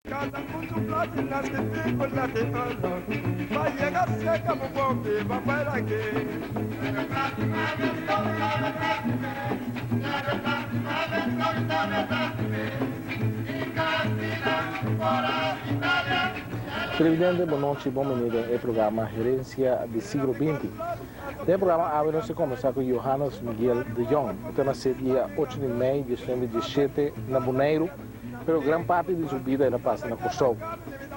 Televidente, bon nochi, bon bini den e programa Herencia di Siglo Binti. Den e programa awe nos ta kombersá ku Johannes Miguel de Jong. E ta nasé dia ocho di mei diesnuebe diesshete na Boneiru, pero gran parti di su bida el a pasa na Kòrsou.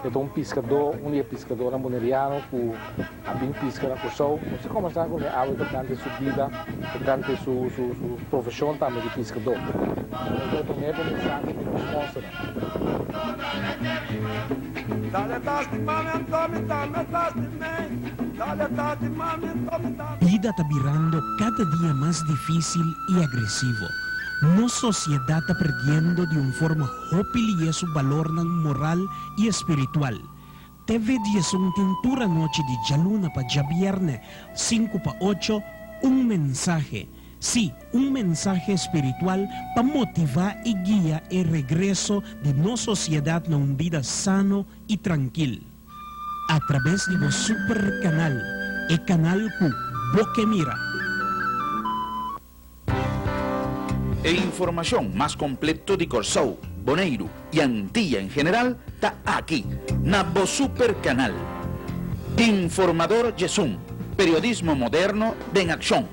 E ta un piskadó, un di e piskadónan boneriano ku a bin piska na Kòrsou. Nos ta kombersá kuné awe tokante su bida, tokante su su su profeshon tambe di piskadó. Nos ta promé pa mensahe di nos sponsornan. Bida ta birando kada dia mas difísil i agresivo. Nos sosiedat ta perdiendo di un forma hopi lié su balornan moral i espiritual. TV 11 tin tur anochi di djaluna pa djabièrnè sinku pa ocho un mensahe. Sí, un mensahe espiritual pa motivá i guia e regreso di nos sosiedat na un bida sano i trankil. Atrabes di bo super kanal, e kanal ku bo ke mira. E informashon mas kompleto di Kòrsou, Boneiru i Antia en general ta aki na bo super kanal. Informador Djesun, periodismo moderno den akshon.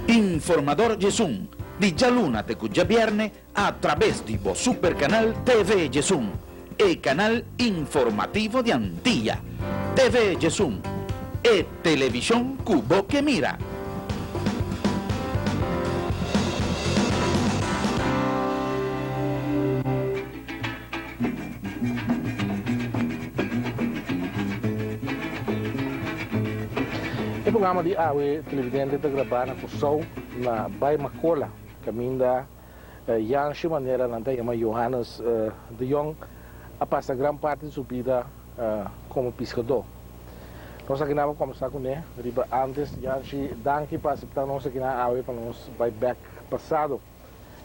Informador Djesun, di djaluna te ku djabièrnè a trabes di bo super kanal TV Djesun, e kanal informativo di Antia. TV Djesun, e televishon ku bo ke mira. E programa di awe televidente ta grabá na Kòrsou na Bai Makola kaminda Janshi manera nan ta yama Johannes de Jong a pasa gran parti di su bida komo piskadó. Nos aki nan a kombersá kuné riba antes. Janshi danki pa aseptá nos aki nan awe pa nos bai bèk pasado.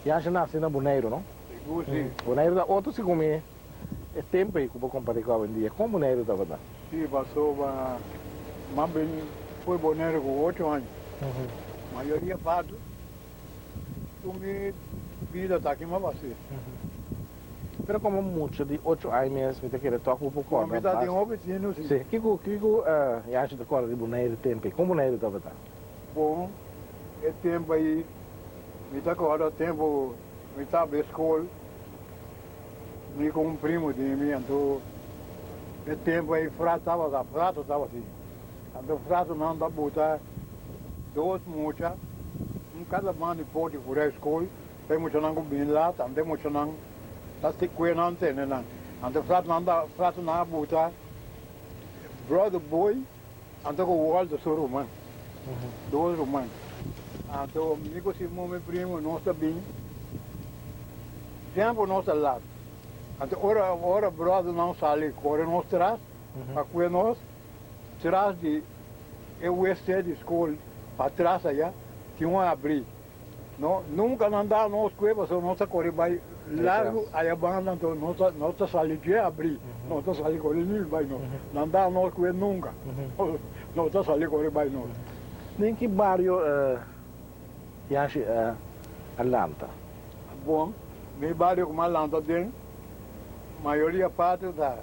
Janshi nase na Boneiru, no? Sigur, si. Boneiru ta otro segun mi e tempu ei ku bo kompar'é ku awendia. Kon Boneiru tabata? Si, pasobra m'a bin fo'i Boneiru ku ocho aña. Mayoria parti tur mi bida ta aki m'a pas'é. Pero komo mucha di ocho aña mes mi ta kere tòg bo por kòrda Mi ta tin hopi tinu, si. Si. Kiko, kiko Janshi ta kòrda di Boneiru tempu ei? Kon Boneiru tabata? Bon, e tempu ei Mi ta kòrda tempu mi tabata e skol, mi ku un primu di mi, anto e tempu ei frat tabata, frato tabatin. Anto fratonan ta buta dos mucha, un kada banda di poti fura e skol, pa e muchanan ku bini lat, anto e muchanan ta kue nan tene nan. Anto fratonan ta, fratonan a buta brother boy. Anto ku Walter su ruman, dos ruman. Anto mi ku Simon mi primo nos ta bin, semper nos ta lat. Anto ora ora brothernan sali kore nos tras pa kue nos tras di e wc di skol patras aya tin un abri. No, nunka nan da nos kue pasobra nos ta kore bai largu aya banda anto nos ta nos ta sali dje abri nos ta sali kore liber bai nos nan da nos kue nunka nos ta sali kore bai nos. Den ki bario Yanshi a lanta? Bon, mi bario ku mi a lanta den mayoria parti ta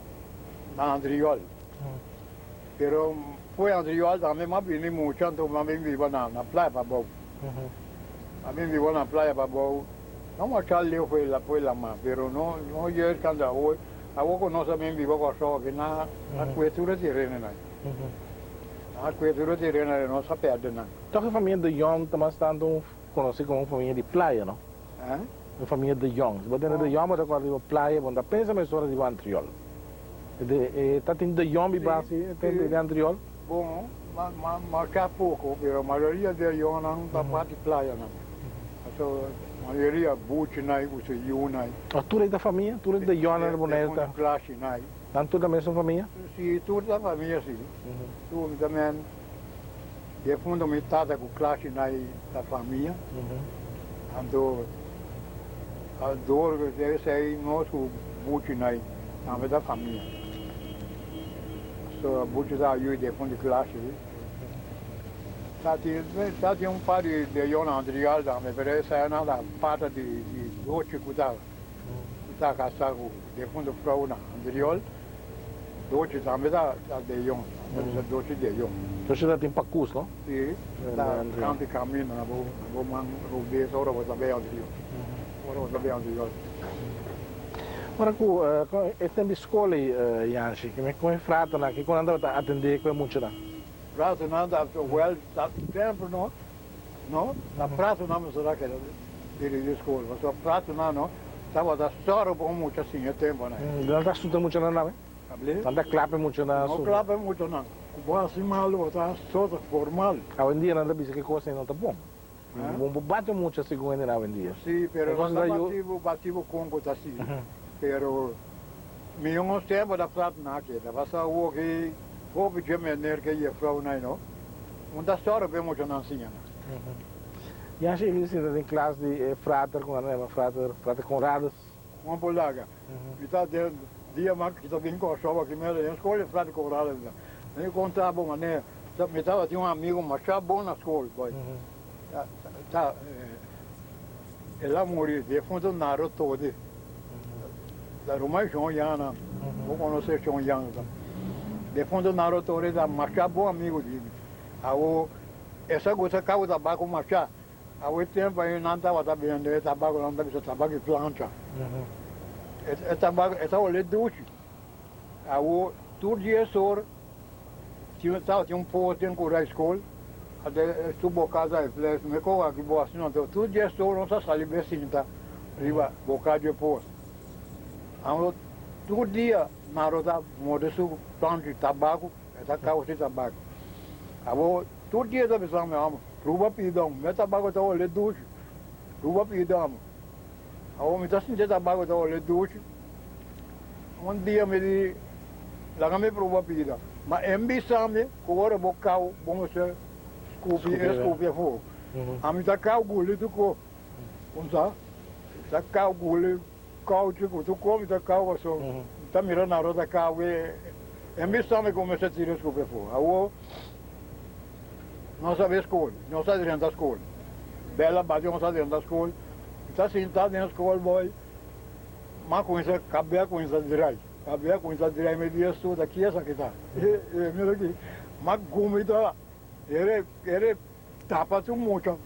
na Andriol pero fo'i Andriol tambe mi a bini mucha anto mi a bin biba na Playa Pabou. A bin biba na playa pabou, no masha leu fo'i fo'i lama, pero no no juist kanta awor, awor ku nos a bin biba Kòrsou aki nan a kue tur e terenonan, nan a kue tur e terenonan nos a pèrdè nan. Tòg e famia De Jong ta mas tantu konosí komo un famia di playa, no? Un famia De Jong. Si bo tende De Jong bo ta kòrda riba playa, bo no ta pensa mesora riba Antriol. E ta tin De Jong biba si den Antriol? Bon, masha poko, pero mayoria di e yonnan ta parti playanan. Pasobra mayoria buchinan ku su yunan. Oh, tur ei ta famia? Tur e de yonnan di Boneiru ta? Klashinan. Nan tur ta mesun famia? Si, tur ta famia, si. Tur mi ta men, defunto mi tata ku klashinan ta famia. Anto, dor ku esei nos ku buchinan. Tambe ta famia. So buchi ta yu defuntu di klasi. Ta tin ta tin un par di de yonan Andrial tambe pero esainan ta pata di di dochi ku ta ku ta kasa ku defuntu vrounan Andriol. Dochi tambe ta ta de yon. Ta bisa dochi de yon. Dochi ta tin pakus no? Si, ta kanti camino na bo na bo man robes ora bo ta bay Andriol. Ora bo ta bay Andriol. Ora ku e temp di skol ei, Yanshi, kon e fraternan, kiko nan tabata atendé ku e muchanan? Fraternan ta, wèl, ta semper no, no, ta fraternan mester a keda dirigí skol, pasobra fraternan no tabata sòru pa un mucha siña e tempunan ei. Nan ta asuta muchanan tambe? Nan ta klap e muchanan? No klap e muchanan. Ku bo hasi malu bo ta sota formal. Awendia nan ta bisa ku e kos ei no ta bon. Bo bo bati mucha segun hende awendia. Si, pero no ta bati bo bati bo con cu ta si. Pero mi un ons tempo ta prat na keda. Pasa awo ki hopi dje meneer ke jefrouw nai no. Un ta soro pe mucha nan siña nan. Ya si mi sinta den klas di e frater cu nan yama frater, frater Conradus. Juan por laga. Mi ta den dia mas ki ta bin Kòrsou aki mera den skol e frater Conradus mi ta. Mi konta bo manera. Mi tabatin un amigu masha bon na skol, boy. Ta, el a muri defuntu Naro Todi. Ta ruman Shon Yana, bo konosé Shon Yana ta. Defuntu Naro Todi ta masha bon amigu di mi. Awo, e sa gusta kau tabaku masha. Awo e tempu ei nan tabata bende e tabaku, nan ta bisa tabak di plancha. E tabaku, e ta olé dushi. Awo, tur diesor. Tin tabatin un post den kura skol, ate su boka ta e fles, mi koga aki bo asina anto tur gestor nos a sali be sinta riba boka dje post. Anto tur dia Naro ta morde su planchi tabaku, e ta kau si tabaku. Abo tur dia e ta bisa mi, amo, pruba pida un, mi tabaku ta ole dushi, pruba pida amo. Abo mi ta sinti e tabaku ta ole dushi. Un dia mi di, Laga mi proba bida. Ma e bisa mi ku ora bo kau bo mester skupi e skupi afó. Ami ta kau guli tur ko. Kumsa? Ta kau guli kouchi ku tur ko mi ta kau paso mi ta mira naro ta kau e e bisa mi ku mester tira e skupi afó. Awor nos a bai skol, nos a drenta skol. Bèl a bati nos a drenta skol. Mi ta sinta den skol boy. M'a cuminsa cabia a cuminsa drai, cabia a cuminsa drai mi di estu ta ki esaki ta? E mira aki, m'a gumita ere ere tapa su mucha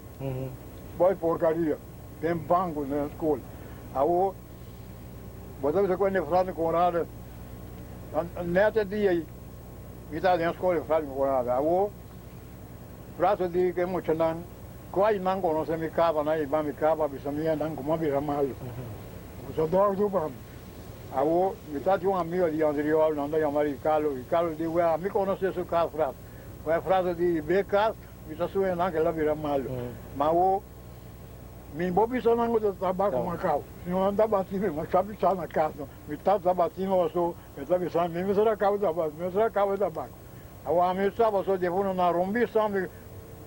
boy porcaria den banco den school. Awo bo ta bisa cu e Frans Conrado net e dia ei mi ta den school Frans Conrado awo Frans di cu e muchanan Cuai nan conoce mi caba nan iba mi caba bisa mi nan como a bira malo. Bo sa dordo pa mi. Awo mi ta tin un amigo di Andriol nan ta yama Ricardo. Ricardo di wea mi conoce su cas frat. Wea frat di ibe cas mi ta suña nan kela bira malo. Ma awo mi bo bisa nan cu ta tabaco macao. Si no nan ta bati mi ma sa bisa na cas no. Mi tata ta bati mi paso e ta bisa mi mester a caba tabaco mi mester a caba e tabaco. Awo ami sa paso defuno nan rumbi sa mi.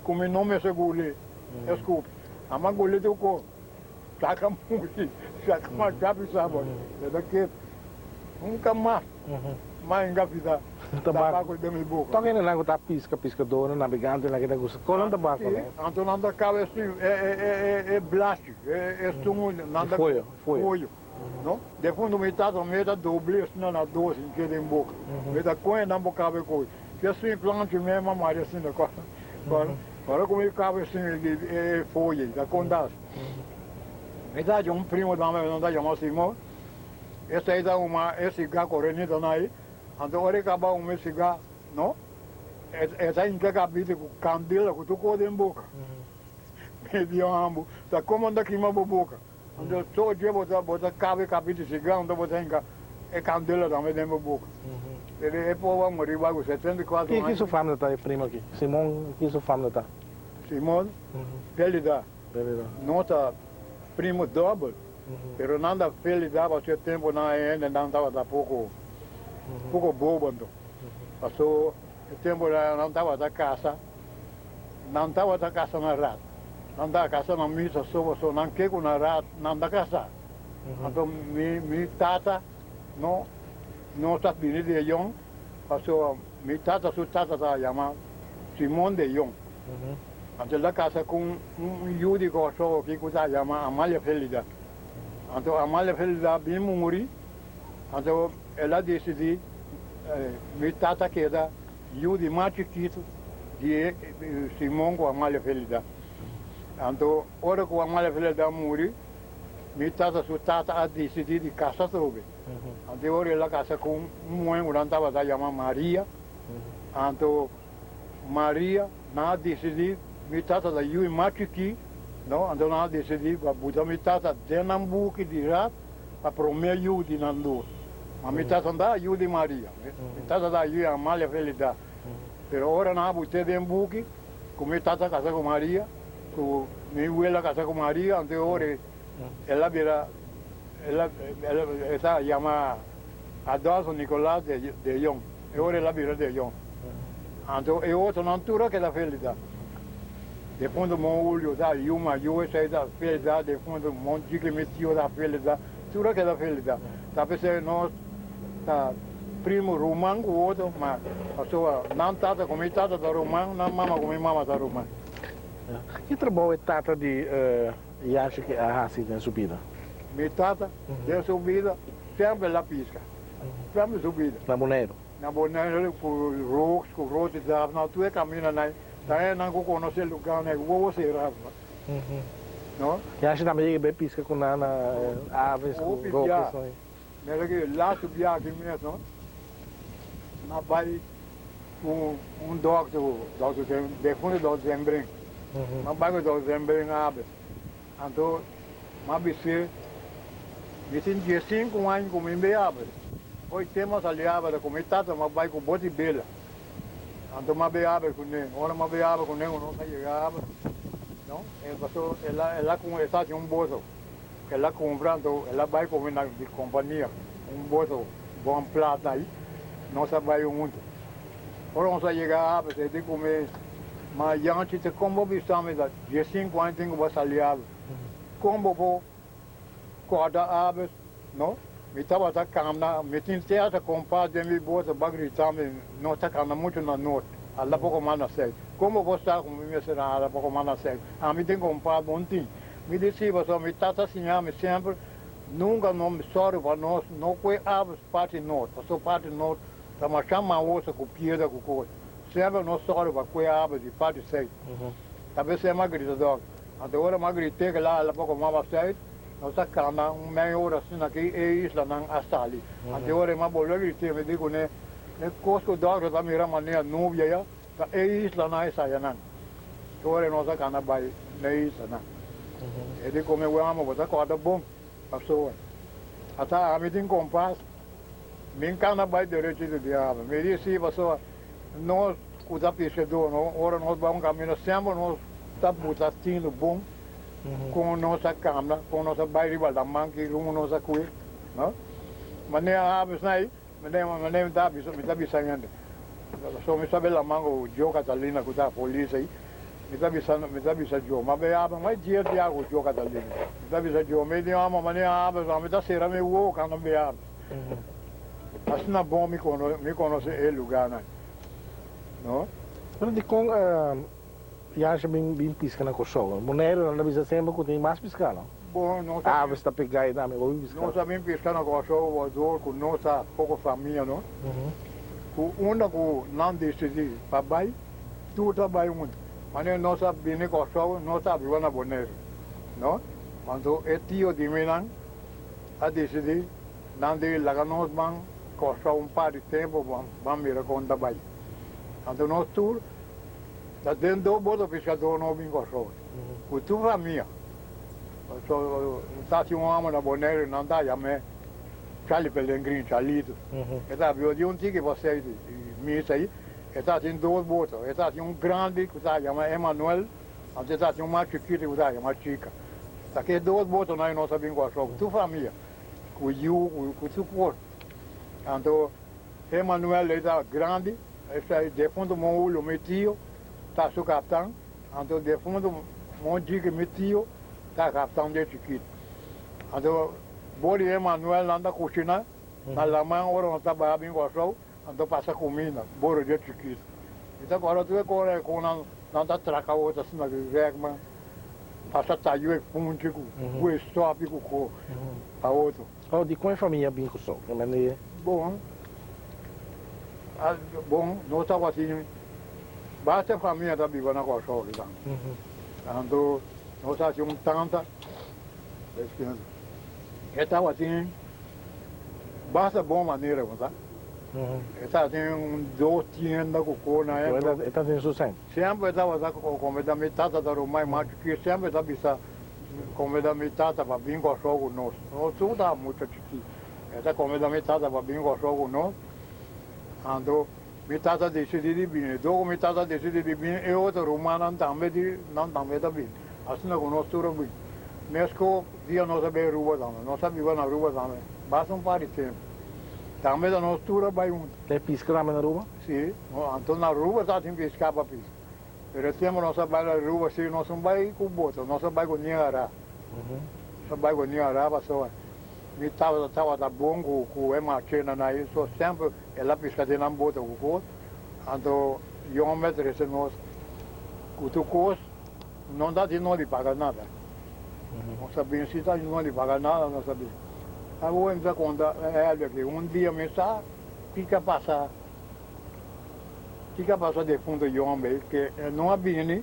Ku mi no mester guli e skupi. Ama guli tur kos. Saka muri, saka masha pisá bo. E ta kep. Nunka mas mas inga pisa tabako den mi boka. Tok hende nan ku ta piska, piskadónan, nabegantenan ke ta gusta konan tabako no? Si, anto nan ta kaba e e blachi, e sumu nan ta Foyo, foyo. Foyo, no? Defuntu mi tata mi ta dobla esnan na dos i keda den boka. Mi ta kohe nan bo kaba e kos. Ke sin planchi mema mari asina ora ku mi kaba sin e foye ta konta mi ta haña un primo tambe nan ta yama Simon esei ta huma e siga korenita nan ei anto ora e kaba huma e siga no e ta hinka kabita ku kandela ku tur kos den boka mi di ambo ta komo nan ta kima bo boka anto so dje bo ta bo ta kaba e kabita siga anto bo ta hinka e kandela tambe den bo boka. E pobo a muri bai ku 74 aña. Ki su famia ta e primo aki? Simon ki su famia ta? Simon Felida no ta primo dobel, pero nan ta Felida pasobra e tempo nan e hende nan tabata poko poko bobo anto. Paso e tempo nan tabata kasa, nan tabata kasa na rat, nan tabata kasa na misa so paso nan ke ku na rat nan ta kasa. Anto mi mi tata no. Nos ta bini de Jong, pasobra mi tata su tata ta yama Simon de Jong. Anto el a kasa ku un yu di Kòrsou aki ku ta yama Amalia Felida. Anto Amalia Felida bin muri, anto el a disidí mi tata keda yu di mas chikitu di Simon ku Amalia Felida. Anto ora ku Amalia Felida muri, mi tata su tata a disidí di kasa atrobe. Anto e ora el a kasa ku un muhé ku nan tabata yama Maria. Anto Maria, nan a disidí, mi tata ta yu mas chikí, no? Anto nan a disidí pa buta mi tata den nan buki di rat pa promé yu di nan dos. Ma mi tata no ta yu di Maria, mi tata ta yu di Amalia Felida. Pero ora nan a but'é den buki, ku mi tata kasa ku Maria, ku mi wela kasa ku Maria, anto e ora el a bira, el a, e ta yama Adolfo Nicolas de Jong. E ora el a bira de Jong. Anto e otronan tur a keda felida. Defuntu Mon Julio ta yu mayor esei ta felida, defuntu Mon Chiki mi tio ta felida, tur a keda felida. Ta p'esei nos ta primo ruman ku otro, ma pasobra nan tata ku mi tata ta ruman, nan mama ku mi mama ta ruman. Ki trabou e tata di Yashi ke a hasi den su bida? Mi tata den su bida semper el a piska. Semper su bida. Na Boneiru? Na Boneiru ku Rooks, ku Rotterdam, na tur e kamindanan. Ta hendenan ku konosé lugánan e wowo será, no? Yashi tambe yega bai piska ku nan na aves, ku Hopi rokes, bia. no? Mira ki lastu bia aki mes, no? Nan bai ku un dòkter, dòkter defuntu dòkter Zembrin. Nan bai ku dòkter Zembrin aves. Anto m'a bis'é, Mi tin diesinku aña ku mi be abri. Oi te m'a sali abri ku mi tata m'a bai ku boti bela. Anto m'a be abri kuné. Ora m'a be abri kuné ku nos a yega abri, no, el pasó el a el a e ta tin un boto. El a kumpra anto el a bai ku mi na di kompania, un boto bon plata ei. Nos a bai huntu. Ora nos a yega abri e di ku mi, Ma Yanchi te kon bo bisa mi ta diesinku aña tin ku bo a sali abri. Kon bo por kòrda abri? No, mi tabata kamna, mi tin te hasta kompas den mi boto ba grita mi, nos ta kamna muchu na nort, ala poko mas na sèit. Kon bo por sa ku mi mester a ala poko mas na sèit? Ami tin kompas, bo no tin. Mi di si, pasobra mi tata siña mi semper, nunka no sòru pa nos no kue abri parti nort, pasobra parti nort ta masha maosa ku piedra ku kos. Semper nos sòru pa kue abri di parti sèit. Ta bes'é m'a grita dòk. Anto ora m'a grit'é kila ala poko mas pa sèit, nos a kana un mei ora asina aki e islanan a sali. Anto ora m'a bolbe grit'é, mi di kuné, E kos ku dòkter ta mira manera nubia ya, ta e islanan esayanan. Ora nos a kana bai na e islanan. E di ku mi, Wèl, bo ta kòrda bon, pasobra ata ami tin kompas, mi kana bai derechito di abra. Mi di, Si, pasobra nos ku ta piskadó, no, ora nos bai un kaminda semper nos ta buta tinu bon kon nos a kanda, kon nos a bai riba laman, ki rumbo nos a kue, no. Manera abes na ei, manera mi ta bisa, mi ta bisa hende, pasobra mi sabe laman ku Joe Catalina ku ta polis ei, mi ta bisa, mi ta bisa Joe, ma bay abra mas dies dia ku Joe Catalina, mi ta bisa Joe, mi di amo manera abes, mi ta sera mi wowo kanda mi bay abra. Asina bon mi kono, mi konosé e lugánan, no. Pero dikon Yansha bin bin piska na Kòrsou? Boneiru nan ta bisa semper ku tin mas piská, no? Bon, nos a Aves ta pegá ei tambe, hopi piská. Nos a bin piska na Kòrsou wardor ku nos ta poko famia, no. Ku unda ku nan disidí pa bai, tur ta bai huntu. Manera nos a bini Kòrsou, nos ta biba na Boneiru, no. Anto e tio di mi nan a disidí nan di laga nos ban Kòrsou un par di tempu ban mira kon ta bai. Anto nos tur ta den dos boto piskadó nos bin Kòrsou ku tur famia. Pasobra ta tin un hòmber na Boneiru nan ta yam'é Charlie Pelengrin, Charlito. E ta biba di un tiki pa seis misa ei. E ta tin dos boto. E ta tin un grandi ku ta yama Emanuel, anto e ta tin un mas chikitu ku ta yama Chika. Ta ke dos botonan ei nos a bin Kòrsou ku tur famia, ku yu, ku tur kos. Anto Emanuel ei ta grandi, esei defuntu mon Julio mi tio ta su kaptan, anto defuntu mon Jiki mi tio ta kaptan di e chikitu. Anto bo di Emanuel nan ta kushiná. Na laman ora nos ta baha bin Kòrsou, anto pasa kuminda, boro dje chikitu. Mi ta kòrda tur e kos ei kon nan nan ta traka otro asina ku rèkman, pasa tayu e punchi ku ku e stòpi ku ko pa otro. Oh, di kon e famia bin Kòrsou? Ke manera? Bon, bon, nos tabatin basta famia ta biba na Kòrsou akinan. Anto nos hasi un tanta. E tabatin basta bon manera, bo sa. E tabatin un dos tienda ku kona. E tabatin su sèn. Semper e tabata kombida mi tata ta ruman i machu chikí, semper e ta bisa kombida mi tata pa bin Kòrsou ku nos. Nos tur tabata mucha chikí. E ta kombida mi tata pa bin Kòrsou ku nos. Anto mi tata disidí di bini. Dor ku mi tata disidí di bini, e otro rumannan tambe di nan tambe ta bini. Asina ku nos tur a bin. Mesko dia nos a bai Aruba tambe. Nos a biba na Aruba tambe basta un par di tempu. Tambe ta nos tur a bai huntu. Ta e piska tambe na Aruba? Si. Anto na Aruba ta tin piska pa piska. Pero e tempu nos a bai na Aruba si nos no bai ku boto, nos a bai ku Niagara. Nos a bai ku Niagara pasobra mi tabata tabata bon ku ku e machenan ahi. So semper el a piska den nan boto ku kos. Anto yòmber trese nos ku tur kos. No ta di no di paga nada. No sa bin si ta di no di paga nada no sa bin. Awor mi ta konta Elvia ki un dia mi sa kiko a pasa kiko a pasa defunto Yombe ke e no a bini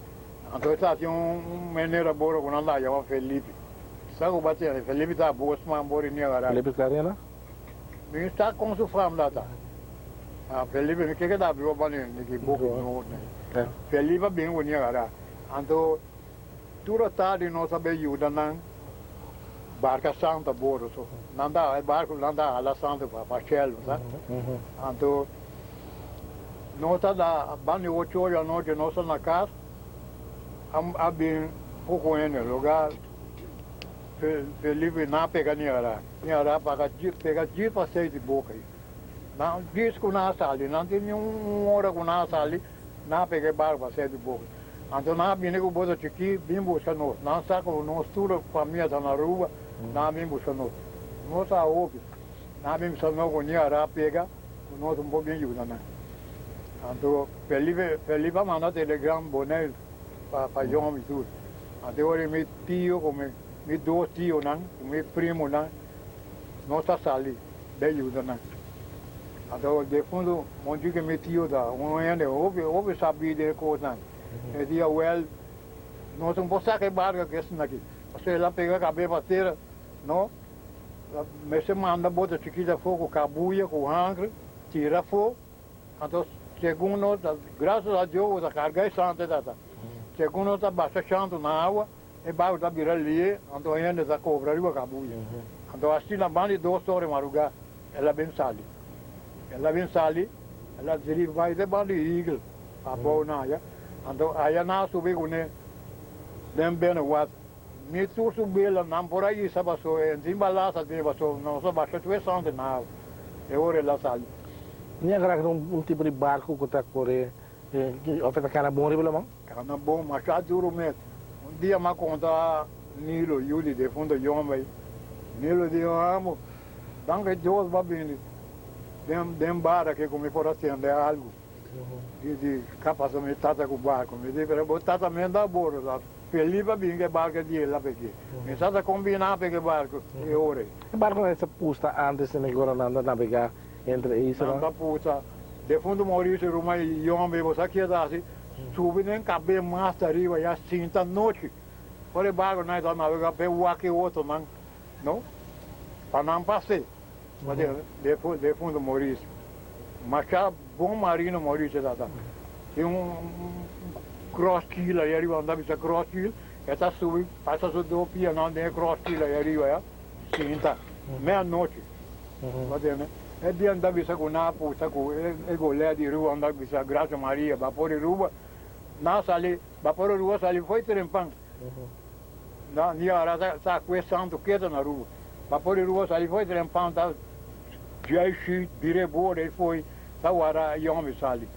anto e ta hasi un menera boro ku nan ta yama Felipe. Sa ku bo a tende Felipe ta bosman boro i Niagara. Felipe Clarena? Mi sa kon su fam ta. Ah Felipe mi ke keda biba bani di boki no Felipe a bin ku Niagara. Anto tur atardi nos a bay yuda nan barca santo a bordo so nan ta e barco nan ta hala santo pa pa shell bo sa anto nos ta da banda di ocho ora di anochi nos ta na cas a bin poco hende loga Felipe nan a pega Niagara Niagara paga pega djis pa seis di boca nan djis cu nan a sali nan tin ni un ora cu nan a sali. Nan a pega e barku pa sèt di boka. Anto nan a bini ku boto chikí bin buska nos. Nan sa ku nos tur famia ta na Aruba, nan a bin buska nos. Nos a hopi. Nan a bin bisa nos ku Niara a pega, ku nos un por bin yuda nan. Anto Felipe, Felipe a manda telegram Boneiru pa pa Yòmi tur. Anto e ora mi tio ku mi mi dos tionan ku mi primonan nos a sali bai yuda nan. Anto defuntu monchi ke mi tio ta un hende hopi hopi sabí den e kosnan. E di awel nos no por saka e barka ku esnan aki. Pasobra el a pega kabes pa tera, no. Mester manda bota chikito afó ku kabuya, ku hankre, tira afó. Anto segun nos ta, grasias a Dios ku ta karga e sante tata. Segun nos ta basha shantu na awa, e barku ta bira lie, anto hende ta kobra riba kabuya. Anto asina banda di dos ora di marugá el a bin sali. El a bin sali, el a diribi bai te banda di Eagle, abou na aya. Anto aya nan a subi kuné den Benewat. Ni tur su bela nan por a hisa paso e tin balasa den paso nos a basha tur e sante na awa e ora el a sali. Mi a graha un tipo di barku ku ta kore òf e ta kana bon riba laman? Kana bon masha duru mes. Un dia m'a konta Nilo, yu di defunto Yombe. Nilo di, Amo, danki Dios bo a bini den den bar aki ku mi por a tende algu di di kapasa mi tata ku barku. Mi di, pero bo tata mes ta aboro sa. Felipe a bini ku e barku di el a pek'é. Mi sa ta kombiná p'e ku e barku e ora ei. E barkunan ei ta pusta ántes di ora nan ta nabegá entre e islanan. Nan ta pusta. Defuntu Mauricio ruman i yòmbe, bo sa ke ta hasi? Subi den kab'é mas ta riba ya sinta nochi. Ora e barkunan ei ta nabegá p'e wak e otronan, no? Pa nan pas'é. Defuntu Mauricio. Masha bon marino Mauricio ta ta. Tin un cross keel ahí ariba, nan ta bisa cross keel, e ta subi pasa su dos pianan den e cross keel ahí ariba ya, sinta, meanochi. Bo tende? E dia nan ta bisa ku nan a pusta ku e golea di Ruba, nan ta bisa Gracia Maria, bapor di Ruba, nan a sali, bapor di Ruba sali foi trempan. Nan di ara ta kue santu keto na Ruba. Bapor di Ruba sali foi trempan ta djai shi bira e borde ei foi ta wara e yòmbi sali.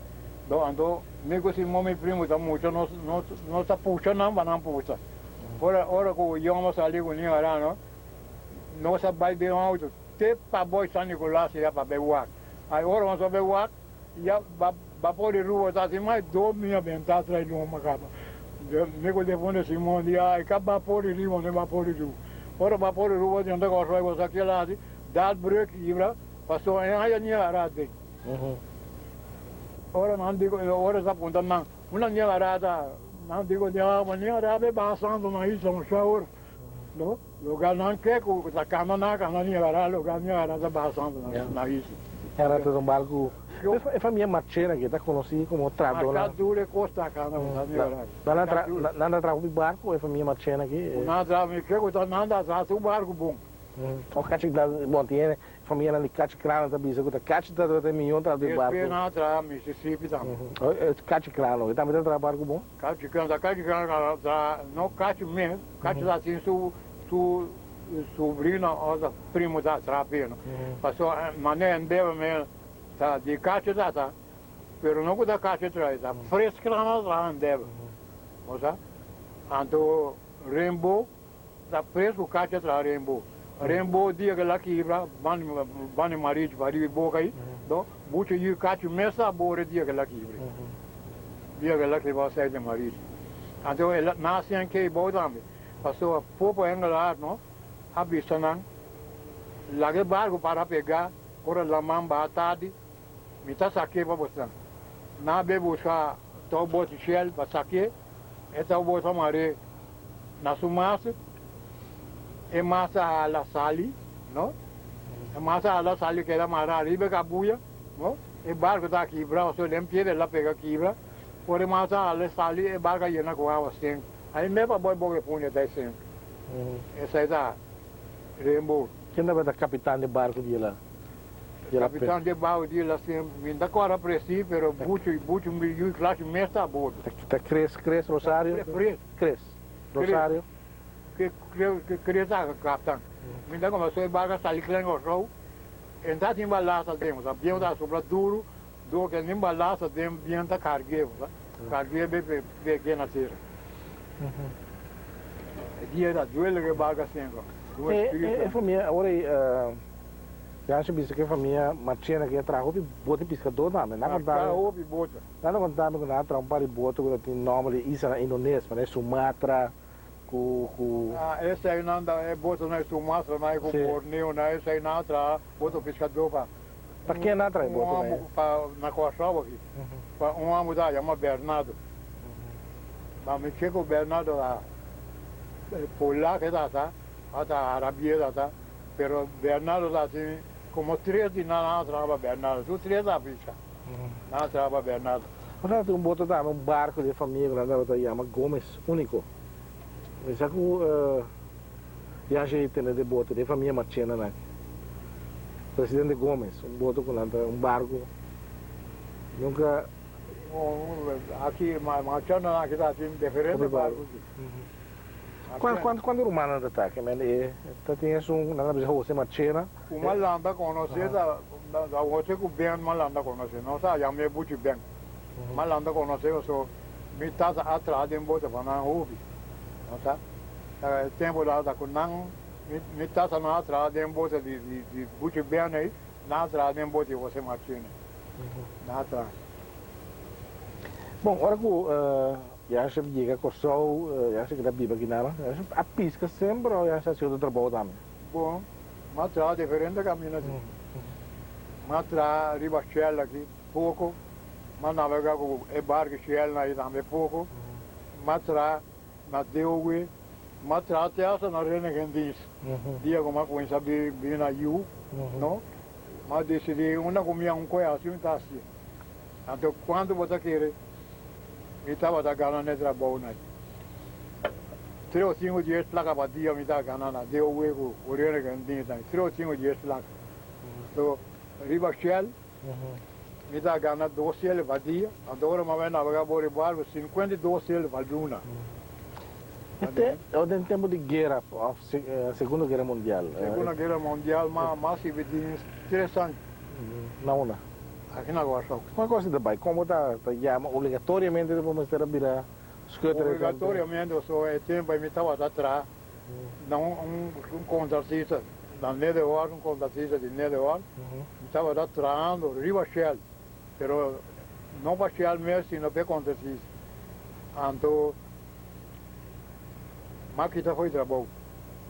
Do anto mi ku Simon mi primu ta mucha nos nos nos ta pusha nan pa nan pusa. Ora ora ku yòmbi a sali ku ni ara no nos a bai den outo. Te pa boy San Nicolas ya pa bay wak. Ay ora nos a bay wak, ya bapor di Rubo ta tin mas dos mia benta trai loma caba. Mi cu defunto Simon di ay ca bapor di riba no bapor di Rubo. Ora bapor di Rubo tin ta cosoi bo sa kila haci dal brug kibra paso e haya ni agarra den. Ora nan di ora sa punta nan una ni agarra ta nan di cu ni agarra be baha santo na isla un shower. No, loga nan ke ku ta kanda nan kanda Niagara, loga Niagara ta baha santo na isla. Niagara ta un barku, e famia Marchena ke ta konosí komo tradonan. Marka dure kos ta kanda ku ta Niagara. Nan ta traha hopi barku e famia Marchena aki? Nan ta traha, mi ke ku ta nan ta traha tur barku bon. O kachi ta, bon tin e famianan di kachi krano ta bisa ku ta kachi ta ta e mihó traha di barku. Despues nan a traha Mississippi tambe. Kachi krano, e tambe ta traha barku bon? Kachi krano ta kachi krano ta no kachi mes. Cacho ta tin su su sobrino o primo ta traha p'e no. Pasobra manera en beba me ta di cacho ta ta, pero no cu ta cacho traha, ta fresca nan a traha en beba. Bo sa? Anto Rainbow ta fresco cacho a traha Rainbow. Rainbow dia cu el a kibra banda di Marichi pa riba e boca ayi, do bucho yu cacho mes ta bore dia cu el a kibra. Dia cu el a kibra aceite Marichi. Anto el a nace en Keibou tambe. Pasobra Popo Engelhardt no a bisa nan, Laga e barco para pega ora laman baha tardi, mi ta saké pa bosnan. Nan a bay busca touboot Shell pa saké, e touboot a maré na su mast, e mast a hala sali, no, e mast a hala sali keda mará ariba e kabuya, no, e barco ta kibra, pasobra den piedra el a pega kibra. Ora e masa a sali e barca yena cu awa sink. Ai me pa boy boca e puña ta e sink. Esai ta Rainbow. Ken tabata capitan di barco di ela? Capitan di barco di ela sink mi ta cora presi pero bucho bucho mi yu clashi mes ta a bordo. Ta Chris Chris Rosario? Chris. Chris Rosario. Chris ta capitan. Mi ta como so e barco a sali klein Corsou e ta tin balasa den, bieu ta sopla duro. Dor ke nin balasa den bien ta karg'é, bo sa. Karg'é be pe peg'é na tera. E dia ta duele ke barka senka. Dor E spiritu. e famia awor ei Jansje bisa ke famia Marchena ke a traha hopi bote piskadó tambe. Nan konta Traha mi hopi bote. Nan a konta mi ku nan a traha un par di bote ku ta tin nòmber di islanan indones, manera Sumatra ku ku. Ah, eseinan ta e botenan Sumatra nan ku Borneo nan eseinan a traha bote piskadó pa. Pa ken a trae boto na e? Pa na Kòrsou aki. Pa un amo ta yama Bernardo. Ma mi ke ku Bernardo ta polak e tata, a ta arabie e tata, pero Bernardo ta tin komo tres di nan a traha pa Bernardo. Tur tres ta piska. Nan a traha pa Bernardo. Bo tabata tin un boto tambe, un barko di e famia ku nan tabata yama Gomez Unico. Mi sa ku Yashi tene de boto di e famia Marchena nan. Presidente Gomez, un boto ku nan ta, un barku. Nunka. Aki Marchena nan aki ta tin diferente barku aki. Kuantu kuantu rumannan ta ta? Ke men e ta tin esun nan ta bisa Jose Marchena. Ku Malanda konosé ta ta Jose ku Ben Malanda konosé. Nos a yam'é Buchi Ben. Malanda konosé pasobra mi tata a traha den boto pa nan hopi. No sa. E tempu ta ku nan mi tata no a traha den boto di di Buchi Ben ei, nan a traha den boto di Jose Martínez. Nan a traha. Bon, ora ku Yasha yega Kòrsou, Yasha keda biba akinan, Yasha a piska semper òf Yasha hasi otro trabou tambe? Bon, mi a traha diferente kaminda si. Mi a traha riba Shell aki poko, mi a nabegá ku e barku Shell nan ei tambe poko, mi a traha na Deowe, mi a traha te hasta na Reinigendienst, dia ku mi a kuminsá bini na yu, no, mi a disidí unda ku mi a un koe hasi mi ta hasié. Anto kuantu bo ta kere mi tabata gana na e trabounan? Tres o sinku dies plaka pa dia mi ta gana na Deowe ku Reinigendienst, tres o sinku dies plaka. So riba Shell Mi ta gana dos sel pa dia, anto ora mi a bai nabega bor e barco, 52 sel pa luna. Te den tempo di guera of Segundo Guera Mundial? Segunda Guera Mundial m'a sirbi dins tres aña. Na unda? Aki na Kòrsou. Con e cos ta bai? Como ta yama obligatoriamente bo mester a bira schutter? Obligatoriamente, pasobra e tempo ei mi tabata traha na un contratista. Na Nederhorst, un kontratista di Nederhorst, mi tabata trahando riba Shell, pero no pa Shell mes sino pa e kontratista. Anto m'a kita for di trabou,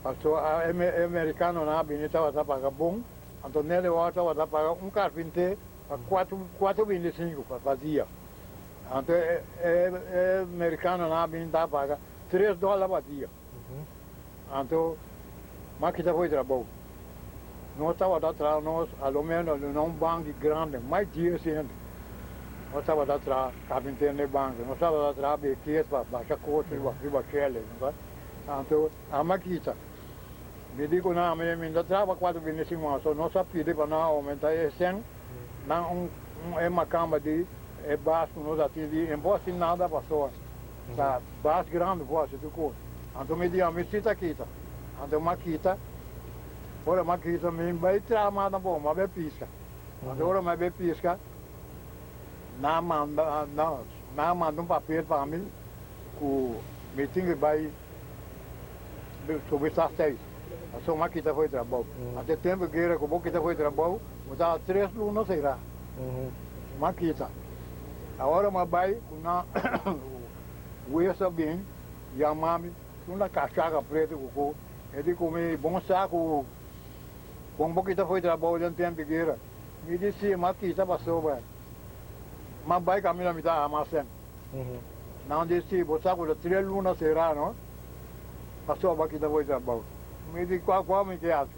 pasobra e merikanonan a bini tabata paga bon, anto Nederhorst tabata paga un karpinté pa kuatro 25 pa dia. Anto e merikanonan a bini ta paga tres dòler pa dia. Anto m'a kita for di trabou. Nos tabata traha nos a lo menos na un banki grandi, mas dies hende. Nos tabata traha carpinter na e banki, nos tabata traha bekies pa basha kos riba riba shele, no sa. Anto a m'a kita. Mi di ku nan, mi no ta traha pa kuatro bini siman, so nos a pidi pa nan aumenta e sèn, nan un e makamba di e bas ku nos a tin di e no por hasi nada pasobra ta bas grandi por hasi tur kos. Anto mi di, ami si ta kita. Anto m'a kita, ora m'a kita mi bai traha mas tampoco, m'a bai pisca. Anto ora m'a bai pisca, nan a manda, nan a manda un papel pa mi ku mi tin ku bai subi sa seis. Pasobra m'a kita for di trabou. Anto e tempo guera ku bo kita for di trabou, bo ta tres luna será. M'a kita. Awor m'a bai ku nan wes a bin yama mi. Una cachaca preto cu cu e di cu mi bon sa cu con bo kita fo'i trabou den tempi guera. Mi di si, m'a kita pasobra m'a bai caminda mi ta ama sen. Nan di si, bo sa cu ta tres luna cera no pasobra bo a kita fo'i trabou. Mi di cua cua mi ke haci?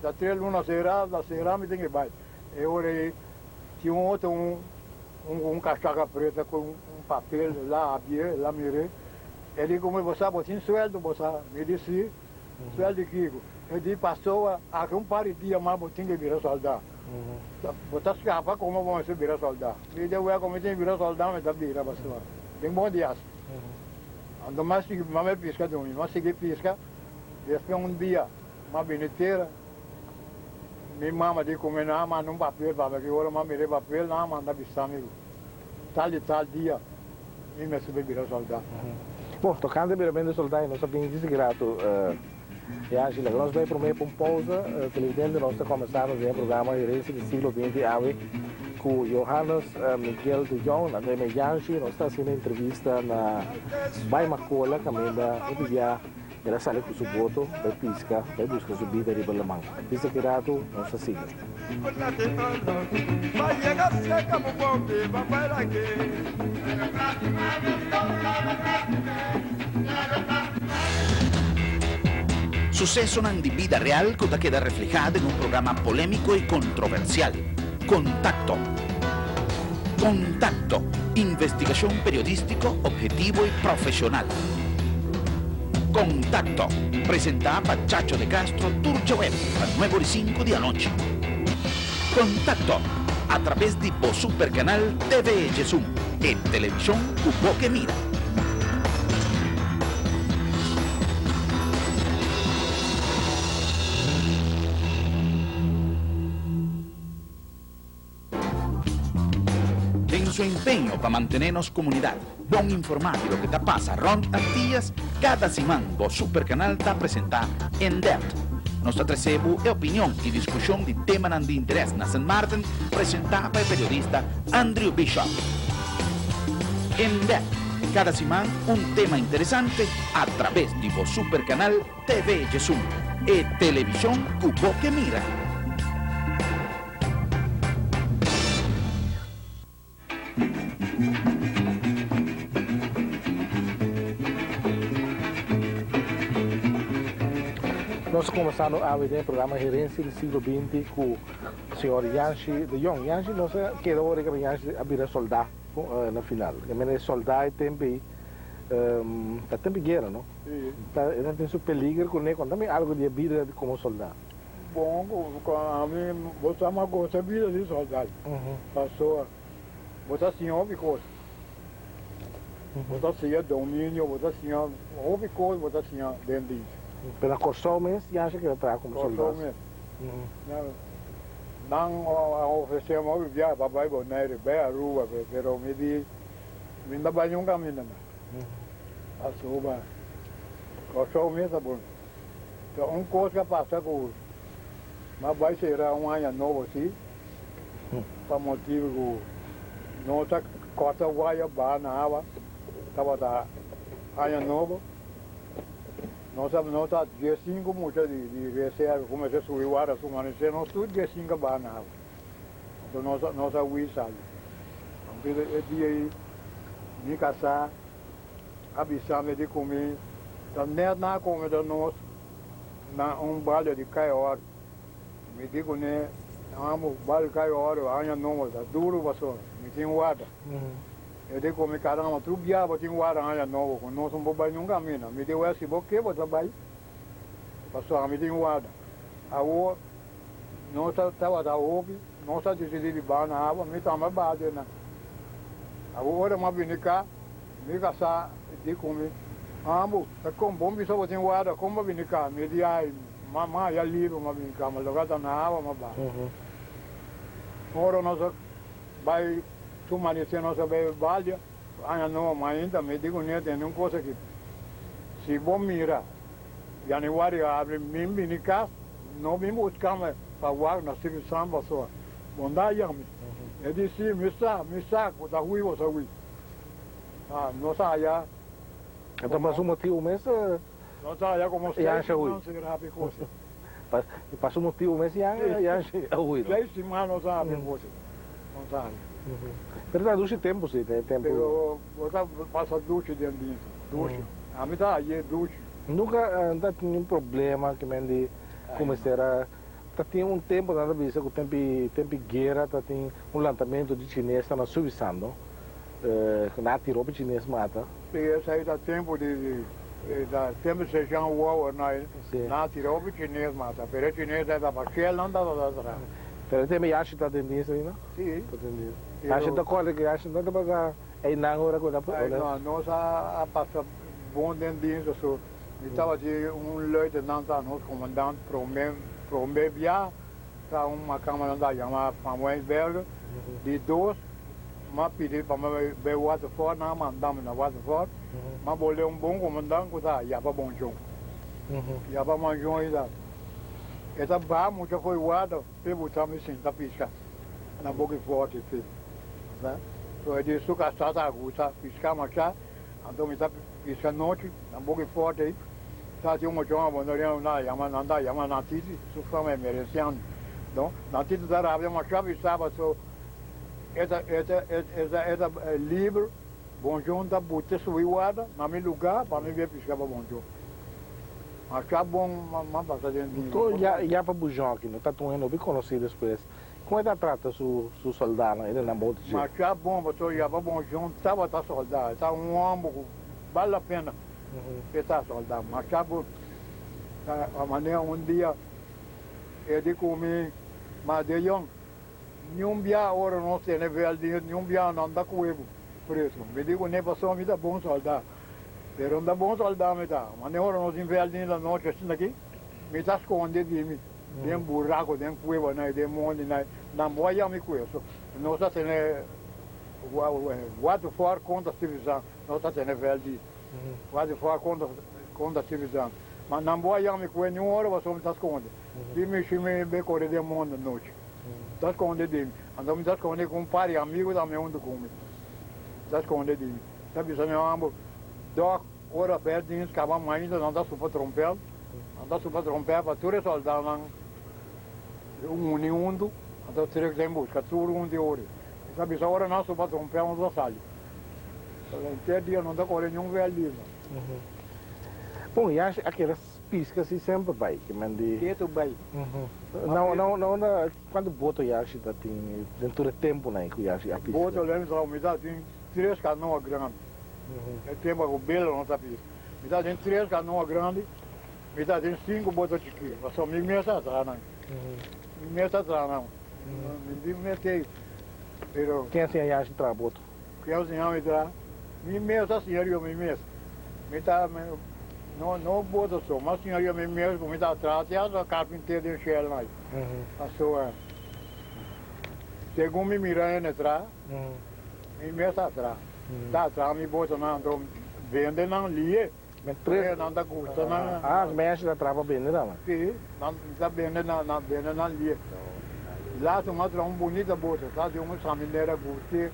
Ta tres luna cera, ta cera mi tin ke bai. E ora ei tin un otro un un cachaca preta cu un papel, el a habié, el a mir'é. E di ku mi, Bo sa bo tin sueldo, bo sa? Mi di, Si. Sueldo di kiko? E di, Pastoa, aki un par di dia mas bo tin ke bira soldá. Bo ta skapa komo bo mester bira soldá. Mi di, Wè, komo mi tin ke bira soldá, mi ta bira, pastoa. Den bon dias. Anto mi a sigui, mi a bai piska dumi. Mi a sigui piska. Despues un dia, mi a bini tera. Mi mama di ku mi, Nan a manda un papel pa mi. Ki ora mi a mira e papel, nan a manda bisa mi ku tal i tal dia. Mi mester bai bira soldá. Bon, tokante biramentu di soldá i nos a bin disi gratu Yanshi. Laga nos bai promé pa un pousa. Televidente, nos ta komensando den e programa Herensia di Siglo Binti awe ku Johannes Miguel de Jong. Nan ta yama Yanshi. Nos ta hasiendo entrevista na Bai Makola kaminda hopi bia el a sali ku su boto bai piska, bai buska su bida riba laman. Disi gratu nos ta sigui. Sucesonan di bida real cu ta keda refleha den un programa polemico y controversial. Contacto. Contacto. Investigacion periodistico obhetivo y profesional. Contacto. Presenta pa Chacho de Castro tur djaweps pa nuebe ora y cinco di anochi. Contacto. A traves di bo supercanal TV Jesum, e television cu bo ke mira. Den su empeño pa mantené nos komunidat bon informá di loke ta pasa rònt Antillas, kada siman bo Supercanal ta presentá In Depth. Nos ta trese bo e opinion i diskushon di temanan di interes na Sint Maarten presentá pa e periodista Andrew Bishop. In Depth, kada siman un tema interesante a traves di bo Supercanal TV Jesum, e televishon ku bo ke mira. Nos ta comenzando awe den e programa Herencia di Siglo Binti cu señor Yanshi de Jong. Yanshi, nos a keda ora cu Yanshi a bira solda na final. E mene e solda e tempo ey ta tempo di guera, no? Ta e tin su peliger cune. Contami algo di e bida como solda. Bon, ami bo sa ma gosa bida di soldad, pasobra bo ta siña hopi kos, bo ta siña dominio, bo ta siña hopi kos bo ta siña den di. Pero na Kòrsou mes Yansha keda traha komo soldad? Kòrsou mes. Nan a ofresé mi hopi biaha pa bai Bonaire, bai Aruba, pero mi di mi no ta bai niun kaminda mas, pasobra Kòrsou mes ta bon. Ta un kos ku a pasa ku. M'a bai sera un aña nobo si, pa motibu ku no ta kòrta waya baha na awa, tabata aña nobo. Nos a nos ta diesinku mucha di di reserva ku mester subi warda su manesé, nos tur diesinku a baha na awa. Anto nos a nos a hui sali. Anto e dia ei mi kasá a bisa mi di ku mi ta nèt nan a kome ta nos na un balde di kai oro. Mi di kuné, Amo, balde kai oro aña nobo ta duru pasobra mi tin warda. E di ku mi, Caramba, tur bia bo tin warda aña nobo ku nos no por bai nunka mina. Mi di, Wèl, si bo ke bo ta bai pasobra mi tin warda. Awor nos ta tabata hopi, nos a disidí di baha na awa, mi tambe a baha den nan. Awor ora mi a bini ka, Mi kasá di ku mi, Ambu, ta kon bon bisa bo tin warda, kon bo bini ka? Mi di, Ai, m'a ya liber m'a bini ka, ma loke a ta na awa m'a baha. Ora nos a bai su manisé nos a bai baldia, aña nobo mainta, mi di ku ne tende un kos aki, si bo mira januario a abri mi bini kas, no bin buska mi pa wak na Sri San pasobra bo no a yami. E di, Si, mi sa, mi sa ku ta hui bo sa hui. Ah, nos a haya. Anto pa su motibu mes. Nos a haya como seis siman sin hapi cose. Pa su motibu mes ya a hui. Seis siman nos a hapi cose. Nos a haya. Pero ta dushi tempu si, ta e tempu. Pero bo ta pasa dushi den dienst, dushi. Ami ta haye dushi. Nunca ta tin un problema ke men di ku mester a ta tin un tempu nan ta bisa ku tempi tempi guera ta tin un lantamentu di chines ta na subi sando. Na tira hopi chines mata. Sí, esei ta tempu di ta tempu di Seshan Wowo na na tira hopi chines mata, pero e chines ei ta pa Shell nan tabata traha. Pero e tempu Yashi ta den dienst ainda? Sí. Ta den dienst. Yashi ta kòrda ku Yashi no tabata einan ora ku Ai no, nos a pasa bon den dienst aso. Mi tabatin un luitenant ta nos komandant prome prome bia ta un makamba nan ta yama Van Wijnsbergen, di dos. M'a pidi pa mi bai Waterford, nan a manda mi na Waterford. M'a bolbe un bon comandant cu ta Yapa Bonchon. Yapa Bonchon ei ta, e ta baha mucha fo'i water p'e buta mi sinta pisca na boki forti p'e. Sa? So e di su casa ta gusta pisca masha, anto mi ta pisca nochi na boki forti ei. Ta tin un mochon abondoria nan ta yama, nan ta yama Natiti, su fama e Mereciano. No, Natiti ta rabia masha pisá paso. E ta e ta e ta e ta liber, Bonchon ta bute subi warda na mi luga pa mi be pisca pa Bonchon. Masha bon m'a pasa den dia. Anto ya ya pa Bujon aki no ta tun hende hopi conoci despues. Con e ta trata su su soldanan e nan bout dje? Masha bon pasobra ya pa Bonchon tabata solda, e ta un homber cu bal la pena e ta solda. Masha bon. Ta manera un dia e di cu mi, Ma de Jong, Niun bia ora nos tene vèl di niun bia nan ta kue bo preso. Mi di ku ne pasobra mi ta bon sòldá. Pero no ta bon sòldá mi ta. Ma ne ora nos tin vèl di la nochi asina aki, mi ta skonde di mi den buraku, den kueba nai, den mondi nai. Nan bo a yama mi kue. So nos ta tene Waterford kontra Stuyvesant, nos ta tene vèl di Waterford kontra kontra Stuyvesant. Ma nan bo a yama mi kue niun ora pasobra mi ta skonde. Di mi si mi be kore den mondi nochi. Ta skonde di mi. Anto mi ta skonde ku un par di amigu tambe huntu ku mi. Ta skonde di mi. Ta bisa mi ambo, Dòk, ora vèrdins kaba mainta nan ta supa trompèt. Nan ta supa trompèt pa tur e sòldánan uni huntu. Anto trek ta buska tur huntu e ora. Mi ta bisa ora nan supa trompèt nos ta sali. Henter dia no ta kore niun vèrdins. Bon, ya a keda Pisca si semper bai ke men di. Ketu bai. Na na unda cuanto boto yashi ta tin den tur e temponan ei cu yashi a pisca? Boto lem sa mi ta tin tres canoa grandi. E tempo cu belo no ta pisca. Mi ta tin tres canoa grandi, mi ta tin cinco boto chikito. Pasobra mi mes a traha nan. Mi mes a traha nan. Mi tin mete pero. Ken a siña yashi traha boto? Ken a siña mi traha? Mi mes a siña riba mi mes. Mi ta no no boto so, mi a siña riba mi mes ku mi ta traha te hasta karpinter den shell nan. Pasobra segun mi mira hende traha, mi mes a traha. Ta traha mi botonan anto bende nan liye. Tres. Nan ta gusta nan. Ah, mèshi ta traha pa bende tambe. Si, nan ta bende nan, nan bende nan lie. Laatst un a traha un bunita boto, sa di un saminera gusti,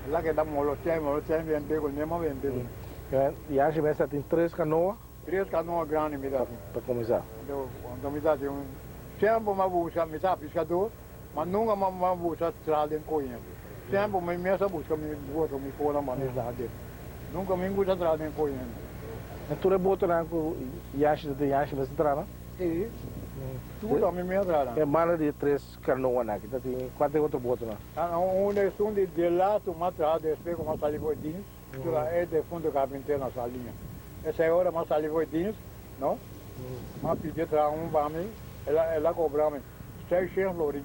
el a keda molochè, molochè bende ku ne m'a bende. Yashi mester tin tres kanoa. Tres kanoa grandi mi ta tin. Pa kuminsá. Anto mi ta tin un, semper m'a buska, mi ta piskadó, ma nunka m'a buska traha den koyente. Semper mi mes a buska mi boto, mi kona pa mi traha den. Nunka mi gusta traha den koyente. En tur e botonan ku Yashi ta tin, Yashi mester traha nan? Si, tur ta mi mes traha nan. E banda di e tres kanoanan aki ta tin kuantu e otro botonan? Un esun di delastu m'a traha despues ku m'a sali for e dins. Tura e defunto carpintero na Saliña. Esei ora m'a sali for e dins, no? M'a pidi traha un pa mi, el a el a cobra mi seishent florin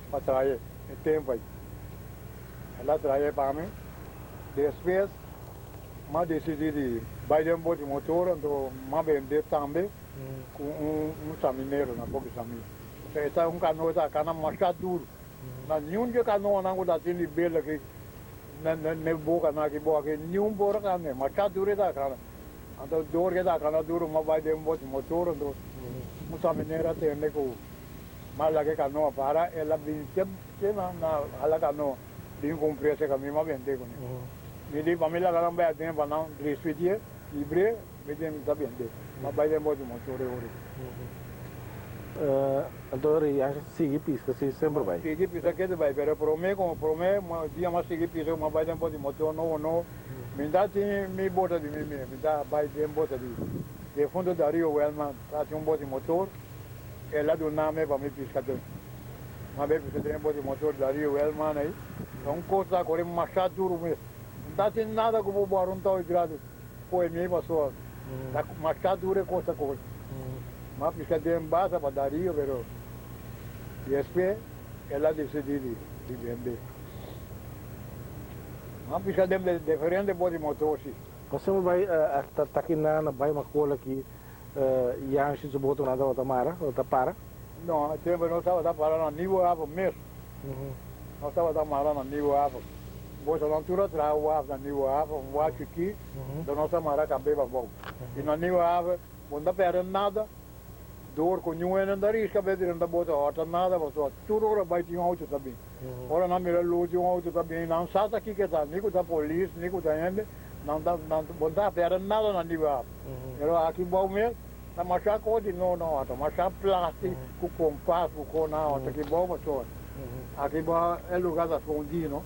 pa traha e tempo ei. El a traha pa mi. Despues m'a decidi di bai den bote motor, anto m'a bende tambe cu un un saminero na Boki Samina. Esta un canoa ta cana masha duro. Na niun dje canoanan cu ta tin di bel aki. Ne boka na ki bo aki niun por a kane, ma cha duru e ta kana. Anto dor ke ta kana duru ma bai den boti motor anto un saminero a tende ku ma laga e kanoa para el a bin te te na na hala kanoa bin kumpre esei mi ma bende kuné. Mi di pa mi laga nan bai aden pa nan despidie libre mi di mi ta bende ma bai den boti motor e ora. Anto rei a sigui piska si semper bai. Sigui piska kete bai, pero prome como prome dia m'a sigui piska m'a bai den bota di motor nobo nobo, mi ta tin mi bota di mi mi ta bai den bota di defunto Dario Welman ta tin un bota di motor, el a duna mi pa mi piska den. M'a bai piska den e bota di motor Dario Welman ei, ta un cos ta core masha duro mes, no ta tin nada cu bo bora un tau grandi coe mi pasobra ta masha duro e cos ta core. M'a piska den basa pa Darío, pero despues el a disidí di bende. M'a piska den diferente boti motor si. Nos semper bai ta taki nan na bai Makola ki Yanshi su botonan tabata mara, tabata para? No, e tempo nos tabata para na Nieuwe Haven mes. Nos tabata mara na Nieuwe Haven. Botonan tur a traha waf na Nieuwe Haven, un waf chikí, enton nos a mara kab'é pabou. I na Nieuwe Haven Bo no ta perde nada door cu niun hende no ta risca be drenta bo ta horta nada pasobra tur ora bay tin un auto ta bin. Ora nan mira luz di un auto ta bin nan sa ta kico ta ni cu ta polis ni cu ta hende nan ta nan bo no ta perde nada na liba. Pero aki bou mes ta masha cos di no na horta masha plastic cu compas cu cos na horta aki bou pasobra aki bou e lugar ta scondi no.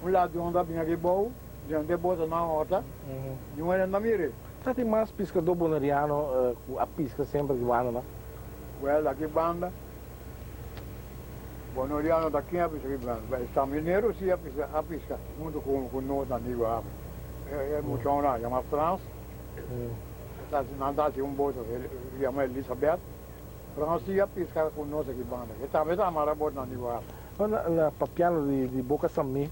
Un ladron ta bin aki bou drenta e bo ta na horta niun hende no ta mira. Ta tin mas piskadó boneriano ku a piska semper ki banda nan? Wèl, aki banda, boneriano ta ken a piska ki banda? E saminero si a piska, a piska huntu ku ku nos na Nieuwe Haven. E muchanan yama Frans, nan ta hasi un boto yama Elisabeth. Frans si a piska ku nos aki banda. E tambe ta amara boto na Nieuwe Haven. Na papiando di Boka Samí.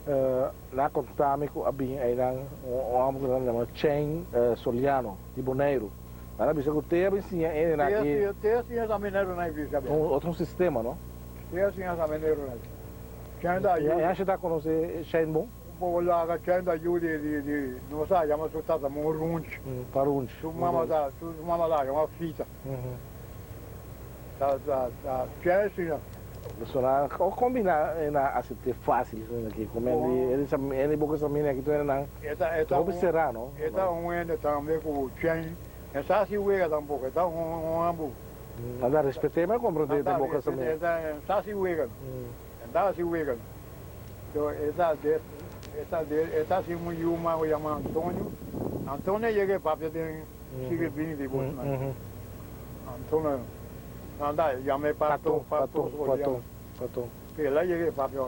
Nan a konta mi ku a bin einan un hòmber ku nan yama Chen Soliano di Boneiru. Nan a bisa ku te a bin siña hendenan aki. Te a siña sa mineru nan bisa bia. Un otro sistema, no? Te a siña sa mineru nan. Chen ta yu. Yanshi ta konosé Chen bon? Un poko laga Chen ta yu di di di nos a yama su tata Morunch. Parunch. Su mama ta su mama ta yama Fita. Ta ta ta Chen siña. Personal o combina e na acepte facil esaki aki como hende hende boca sa mini aki tur hende nan ta hopi cera no. E ta un hende tambe cu chen e sa haci wega tampoco e ta un ambu. Nan ta respete ma comprende den boca sa mini. E sa haci wega e ta haci wega so e ta e ta e ta haci un yu mas cu yama Antonio Antonio a yega e papia den siglo binti bo Antonio. Anda, yam'é Pato, Pato, Pato, Pato. El a yega e papia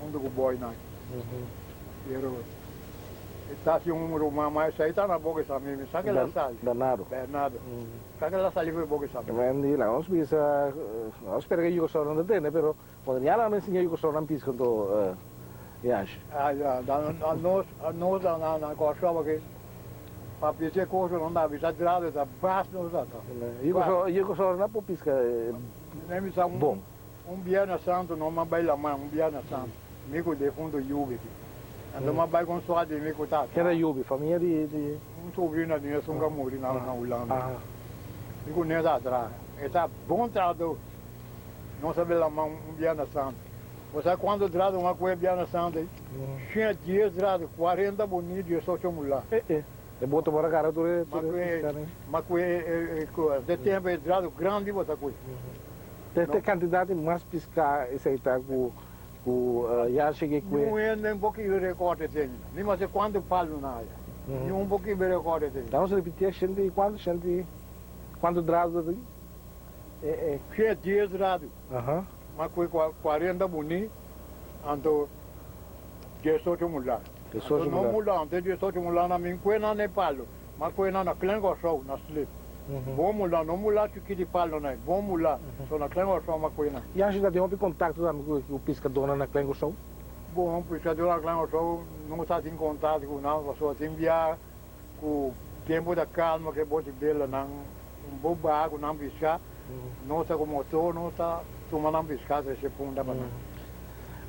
huntu ku boinan. Pero e ta hasi un ruman mas esei ta na boka esaki mi sa ke la sali. Bernardo. Bernardo. Sa ke la sali for e boka esaki. Wendy, laga nos bisa, nos spera ke Yugoslav nan ta tende, pero cuando ya nan a enseña Yugoslav nan pisca anto Yash. Ah ya, nos, nos na Kòrsou aki. Papia si e kos ku nan ta bisa grave ta bas nos ta ta. Ye ku sòrna por piska bon. Un bierna santu no m'a bai laman un bierna santu mi ku defuntu yubi aki. Anto m'a bai ku un sua di mi ku ta Ken ta yubi? Famia di di. Un sobrina di mi esun ku a muri na na Hulanda. Mi ku ne ta traha. E ta bon trahadó. Nos a bela man un Biernes Santo. Bo sa kuantu drado un a kue Biernes Santo ei? Shen dies drado, kuarenta bonito i diesocho mulá. E e. E boto por a gara tur e tur e piská ei. Ma kue e e de tempu e drado grandi bo ta kue. Te te kantidat di mas piská esei ta ku ku ya shege kue. Niun hende un por kibe rekòrd e tene. Ni mas e kuantu palu nan haya. Niun por kibe rekòrd e tene. Damos repitié shenti i kuantu shenti kuantu drado ta tin? Shen dies radu, ma ku e kuarenta buni, anto diesocho mulá. Anto no mulá, anto e diesocho mulá nan bin kue nan na e palu, ma kue nan na Klein Kòrsou, na slip. Bon mulá, no mulá chikí di palu nan, bon mulá, so na Klein Kòrsou ma kue nan. Yanshi ta tin hopi kontakto tambe ku piskadónan na Klein Kòrsou? Bon, piskadónan na Klein Kòrsou no sa tin kontakto ku nan, pasobra tin bia Ku tempu ta kalma ke bo di bela nan un bo baha ku nan piská, nos ta ku motor nos ta tuma nan piská trese punda pa nan.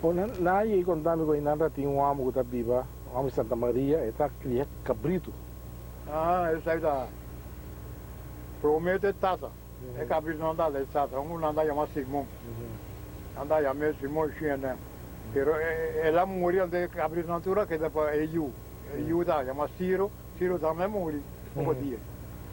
Bo nan a yei konta mi ku einan ta tin un hòmber ku ta biba, un hòmber di Santa Maria, e ta kria kabritu. Ah, esei ta promé ta e tata, e kabritu nan ta e tata, un ku nan ta yama Simon, nan ta yam'é Simon Shiene, pero el a muri anto e kabritu nan tur a keda pa e yu. E yu ta yama Ciro, Ciro tambe a muri poko dia.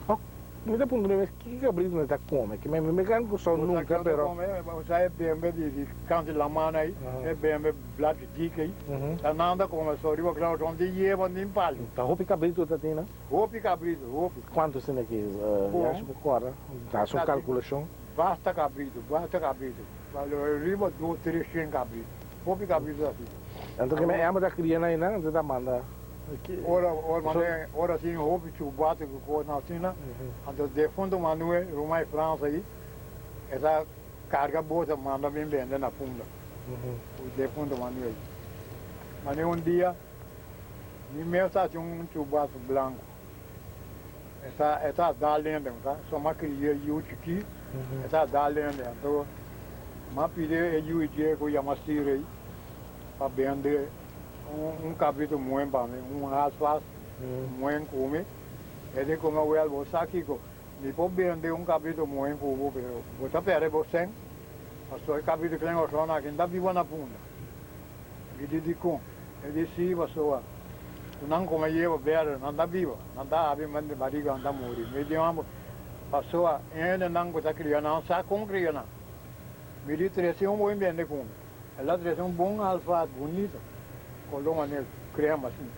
Ok, mi ta puntra mi mes kiko cabrito nan ta come, ke mi mi kan gustau nunca pero. Bo sa e bembe di kanti laman ei, e bembe blachi dik ei, ta nan ta come so riba grau son di yeba nin palu. Ta hopi cabrito ta tin nan? Hopi cabrito, hopi. Cuanto asina ki Yashi por corda, haci un calculacion? Basta cabrito, basta cabrito, riba dos tres shen cabrito. Hopi cabrito ta tin. Anto ke men ta cria na einan, anto ta manda. Ora, ora manda, ora tin hopi chubatu ku kosnan asina, anto defunto Manuel, ruman e Frans ei, e ta carga bosa manda bin bende na Punda. Ku defunto Manuel. Mane un dia, mi mes ta haci un chubatu blanco. E ta, e ta dal hende, sa, so m'a cria yu chikí, e ta dal hende. Anto m'a pidi e yu dje cu yama Sirey pa bende un, un cabrito muen pa mi, un halfas muen cu mi. E di cu mi, Wel, bo sa kico, mi por bende un cabrito muen cu bo, pero bo ta perde bo cen, pasobra e cabrito klen osona aki no ta biba na Punda. Mi di, Dicon? E di, Si, pasobra ku nan kome yeba bèrdè, nan ta biba, nan ta habri man di bariga, nan ta muri. Mi di, Mambo, pasobra e hendenan ku ta kria nan sa kon kria nan. Mi di, Trese un bon bende ku mi. El a trese un bon alfat bunita, koló manera krema asin,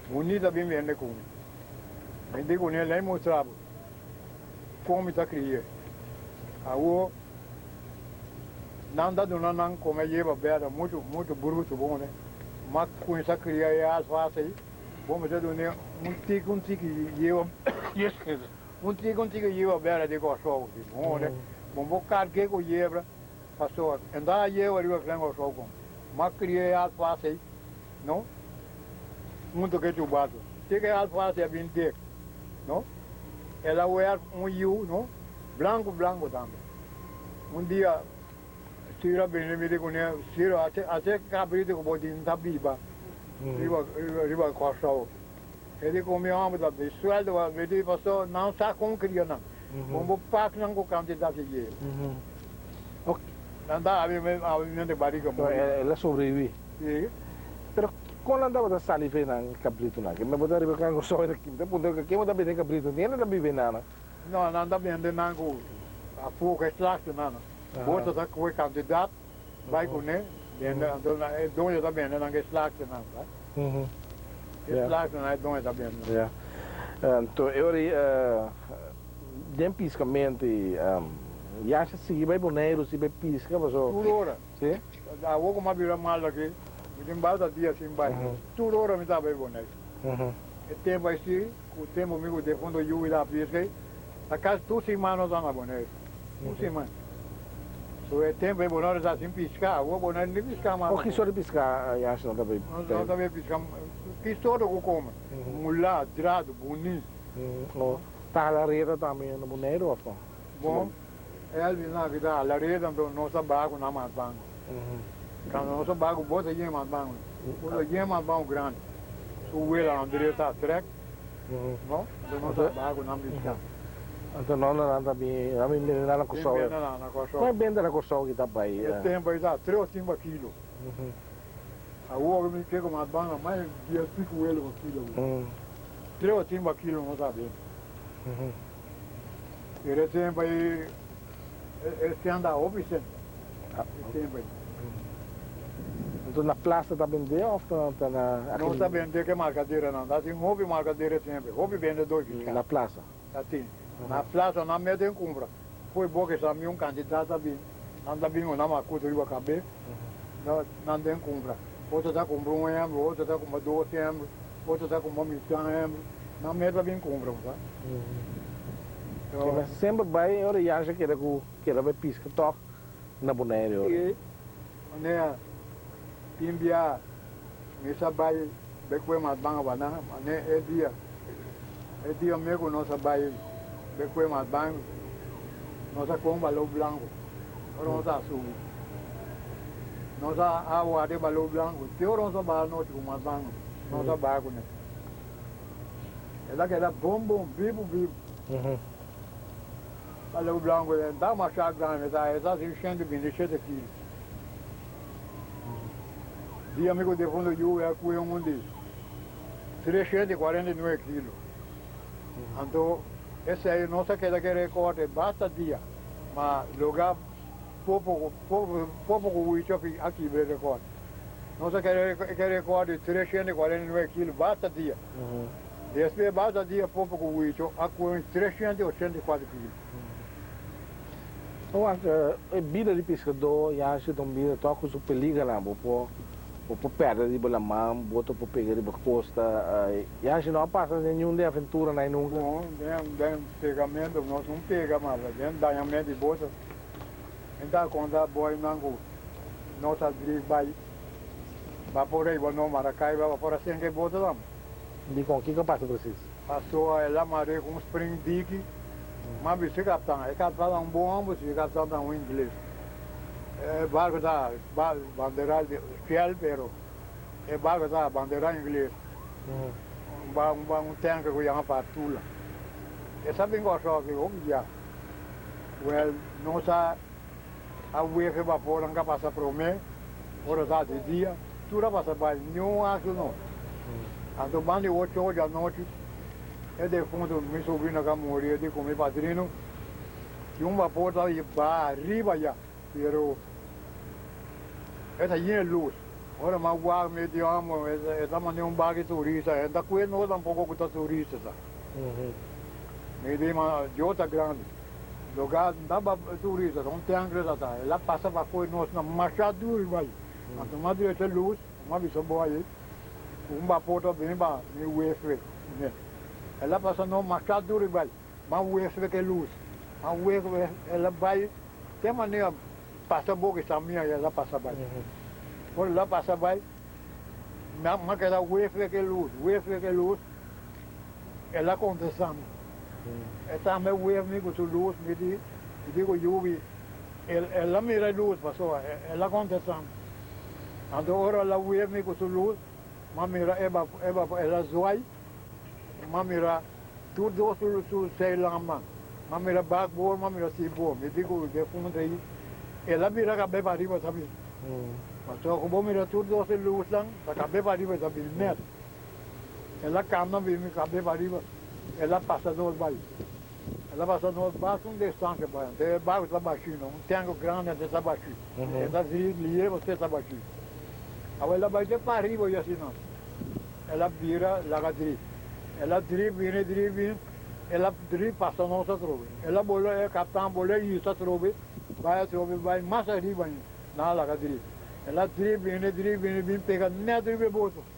bunita bin bende ku mi. Mi di kuné, Lei mustra bo kon mi ta kri'é. Awor nan ta duna nan kome yeba bèrdè muchu, muchu brutu bon. Ma cuminsa cria e alfas ey, bo mester dun'e un tiki un tiki yeba un tiki un tiki yeba bera di Corsou si bo hone, bo por cargue cu yebra, pasobra enta a yeba riba fren Corsou con ma cria e alfas ey no hunto cu e chubato, tiki e alfas ey a bin dek no, el a werf un yiu no, blanco blanco tambe, un dia. Ciro a bini mi di kuné, Ciro, ase kabrito ku bo tin ta biba riba riba Kòrsou. E di ku mi hòmber ta di suèldo pa mi di paso nan sa kon kria nan. Kon bo pak nan ku kantidat di yel. Nan ta abi abi nan di barika muri. El a sobreviví. Si. Pero kon nan tabata sali fe nan kabritonan? Ke mi bo ta riba Kòrsou mi ta puntra ken bo ta bende kabrito? Ni hende ta biba einan. No, nan ta bende nan ku afó ku e slakte nan. Boso ta kohe kantidat bai kuné, bende, anto e doño ta bende nan ku e slakte nan, sa. E slakte nan e doño ta bende. Ya. Anto e ora ei den piskamentu ei Yasha sigui bai Boneiru, sigui bai piska paso. Tur ora. Si? Awor ku mi a bira mal aki, mi tin basta dia sin bai. Tur ora mi ta bai Boneiru. E tempu ei si. Ku tempu mi ku defunto yu i ta piska ei, ta kasi tur siman nos ta na Boneiru. Tur siman. So e tempu ei Boneiru ta sin piska. Awor Boneiru ni piska mas. Oh, ki sort di piska Yash nan ta bay? Nos ta bay piska ki sorto ku kome. Mulá, drado, buni. Oh, ta hala reda tambe na Boneiru of no? Bon, Elvis nan aki ta hala reda, anto nos ta baha ku nan mas banko. Kando nos a bai ku boto yen mas ban, boto yen mas ban grandi. Su wela André ta trek, no? Anto nos a bai ku nan biska. Anto no nan ta bin, nan bin bende na Kòrsou. Bin bende na Kòrsou. Kon e bende na Kòrsou ki ta bai? E tempu ei ta tres timba kilo. Awor mi ke ku mas ban a mas dies piku wela pa kilo. Tres timba kilo nos a bende. Pero e tempu ei e senda hopi senda. E tempu ei. Anto na plaza ta bende of ta na. No ta bende ke markaderanan. Ta tin hopi markadera tempu ei. Hopi bendedor di Na plaza. Ta tin. Na plaza nan mete en kumpra. Fo'i boka sa mi un kantidat ta bin. Nan ta bin ku nan makutu riba kabes. Nan den kumpra. Otro ta kumpra un hembru, otro ta kumpra dos hembru, otro ta kumpra mitan hembru. Nan mes ta bin kumpra, bo sa. Keda semper bai ora Yansha keda ku keda bai piska tòg na Bonaire ora. E manera tin bia mi sa bai bai kue mas banga bana, mane e dia e dia me ku nos a bai bai kue mas banga nos a kue un balou blanku ora nos a subi nos a warda e balou blanku te ora nos a baha nochi ku mas banga nos a baha kune. El a keda bon bon, bibu bibu. Balou blanku e ta masha grandi, e ta tin 127 kilo. Dia mi ku defuntu yu e a kue un di 349 kilo. Anto esei nos a keda ke rekòrt e basta dia, ma loga popo popo ku wicho a kibra e rekòrt. Nos a keda ke rekòrt di 349 kilo basta dia. Despues basta dia popo ku wicho a kue un 384 kilo. Wak, e bida di piskadó ya si ta un bida tòg ku su peligernan. Bo por bo por pèrdè riba laman, boto por pega riba kosta. Ya si no a pasa den niun di e aventuranan ei nunka. Bon, den den pegamentu nos no pega mas, den dañamentu di boto. Mi ta konta boynan ku nos a drif bai bapor ei bo no Maracaibo bapor a senka e boto tambe. Dikon? Kiko a pasa presis? Paso el a mare ku un spring diki. M'a bisa e kaptan, e kaptan ta un bon homber si, e kaptan ta un ingles. E barco ta bandera Shell pero e barco ta bandera ingles. Un tanker ku yama Partula. E sa bin Kòrsou aki hopi dia. Wèl, nos a a wef e bapornan ka pasa promé, ora ta di dia, tur a pasa bai, niun akto no. Anto ban di ocho or di anochi, e defunto, mi sobrino ka muri, e di ku mi padrino, tin un bapor ta baha ariba ya, pero e ta yen lus. Ora mi a wak mi di amo, e ta manera un baki turista, e no ta kue nos tampoko ku ta turista sa. Mi di, ma Dios ta grandi. Lugar no ta turista, ta un tanker ta ta. El a pasa pa koe nos na masha duru bai. Anto mi a drecha lus, mi a bisa bo ayi ku un bapor ta bini pa mi wefwe kuné. El a pasa nos masha duru bai. Mi a wefwe ku e lus. Mi a wefwe, el a bai te manera pasa boka e samia i el a pasa bai. Ora el a pasa bai, mi a keda wefwe ku e lus, wefwe ku e lus. El a contesta mi, E tambe wef mi cu su luz, mi di, mi di cu yubi. El, el a mira e luz, pasobra el a contesta mi. Anto ora el a wef mi cu su luz, m'a mira e bap, e bap, el a zwaai, m'a mira tur dos su, su zeilamnan. M'a mira bakboord, m'a mira stuurboord. Mi di cu defunto ei, el a bira cabe pariba tambe. Pasobra cu bo mira tur dos e luznan, ta cabe pariba ta bin net. El a kamba bin mi kab'é pariba, el a pasa nos bai. El a pasa nos basta un distansia bai, anto e barku ta bashí no, un tanker grandi anto ta bashí. E ta dri lié pasobra e ta bashí. Awor el a bai te pariba i asina, el a bira laga dri. El a dri bini, dri bini, el a dri pasa nos atrobe. El a bolo, e kaptan a bolo e hisa atrobe, bai atrobe, bai mas ariba ainda, nan a laga dri. El a dri bini, dri bini, bin pega nèt riba e boto.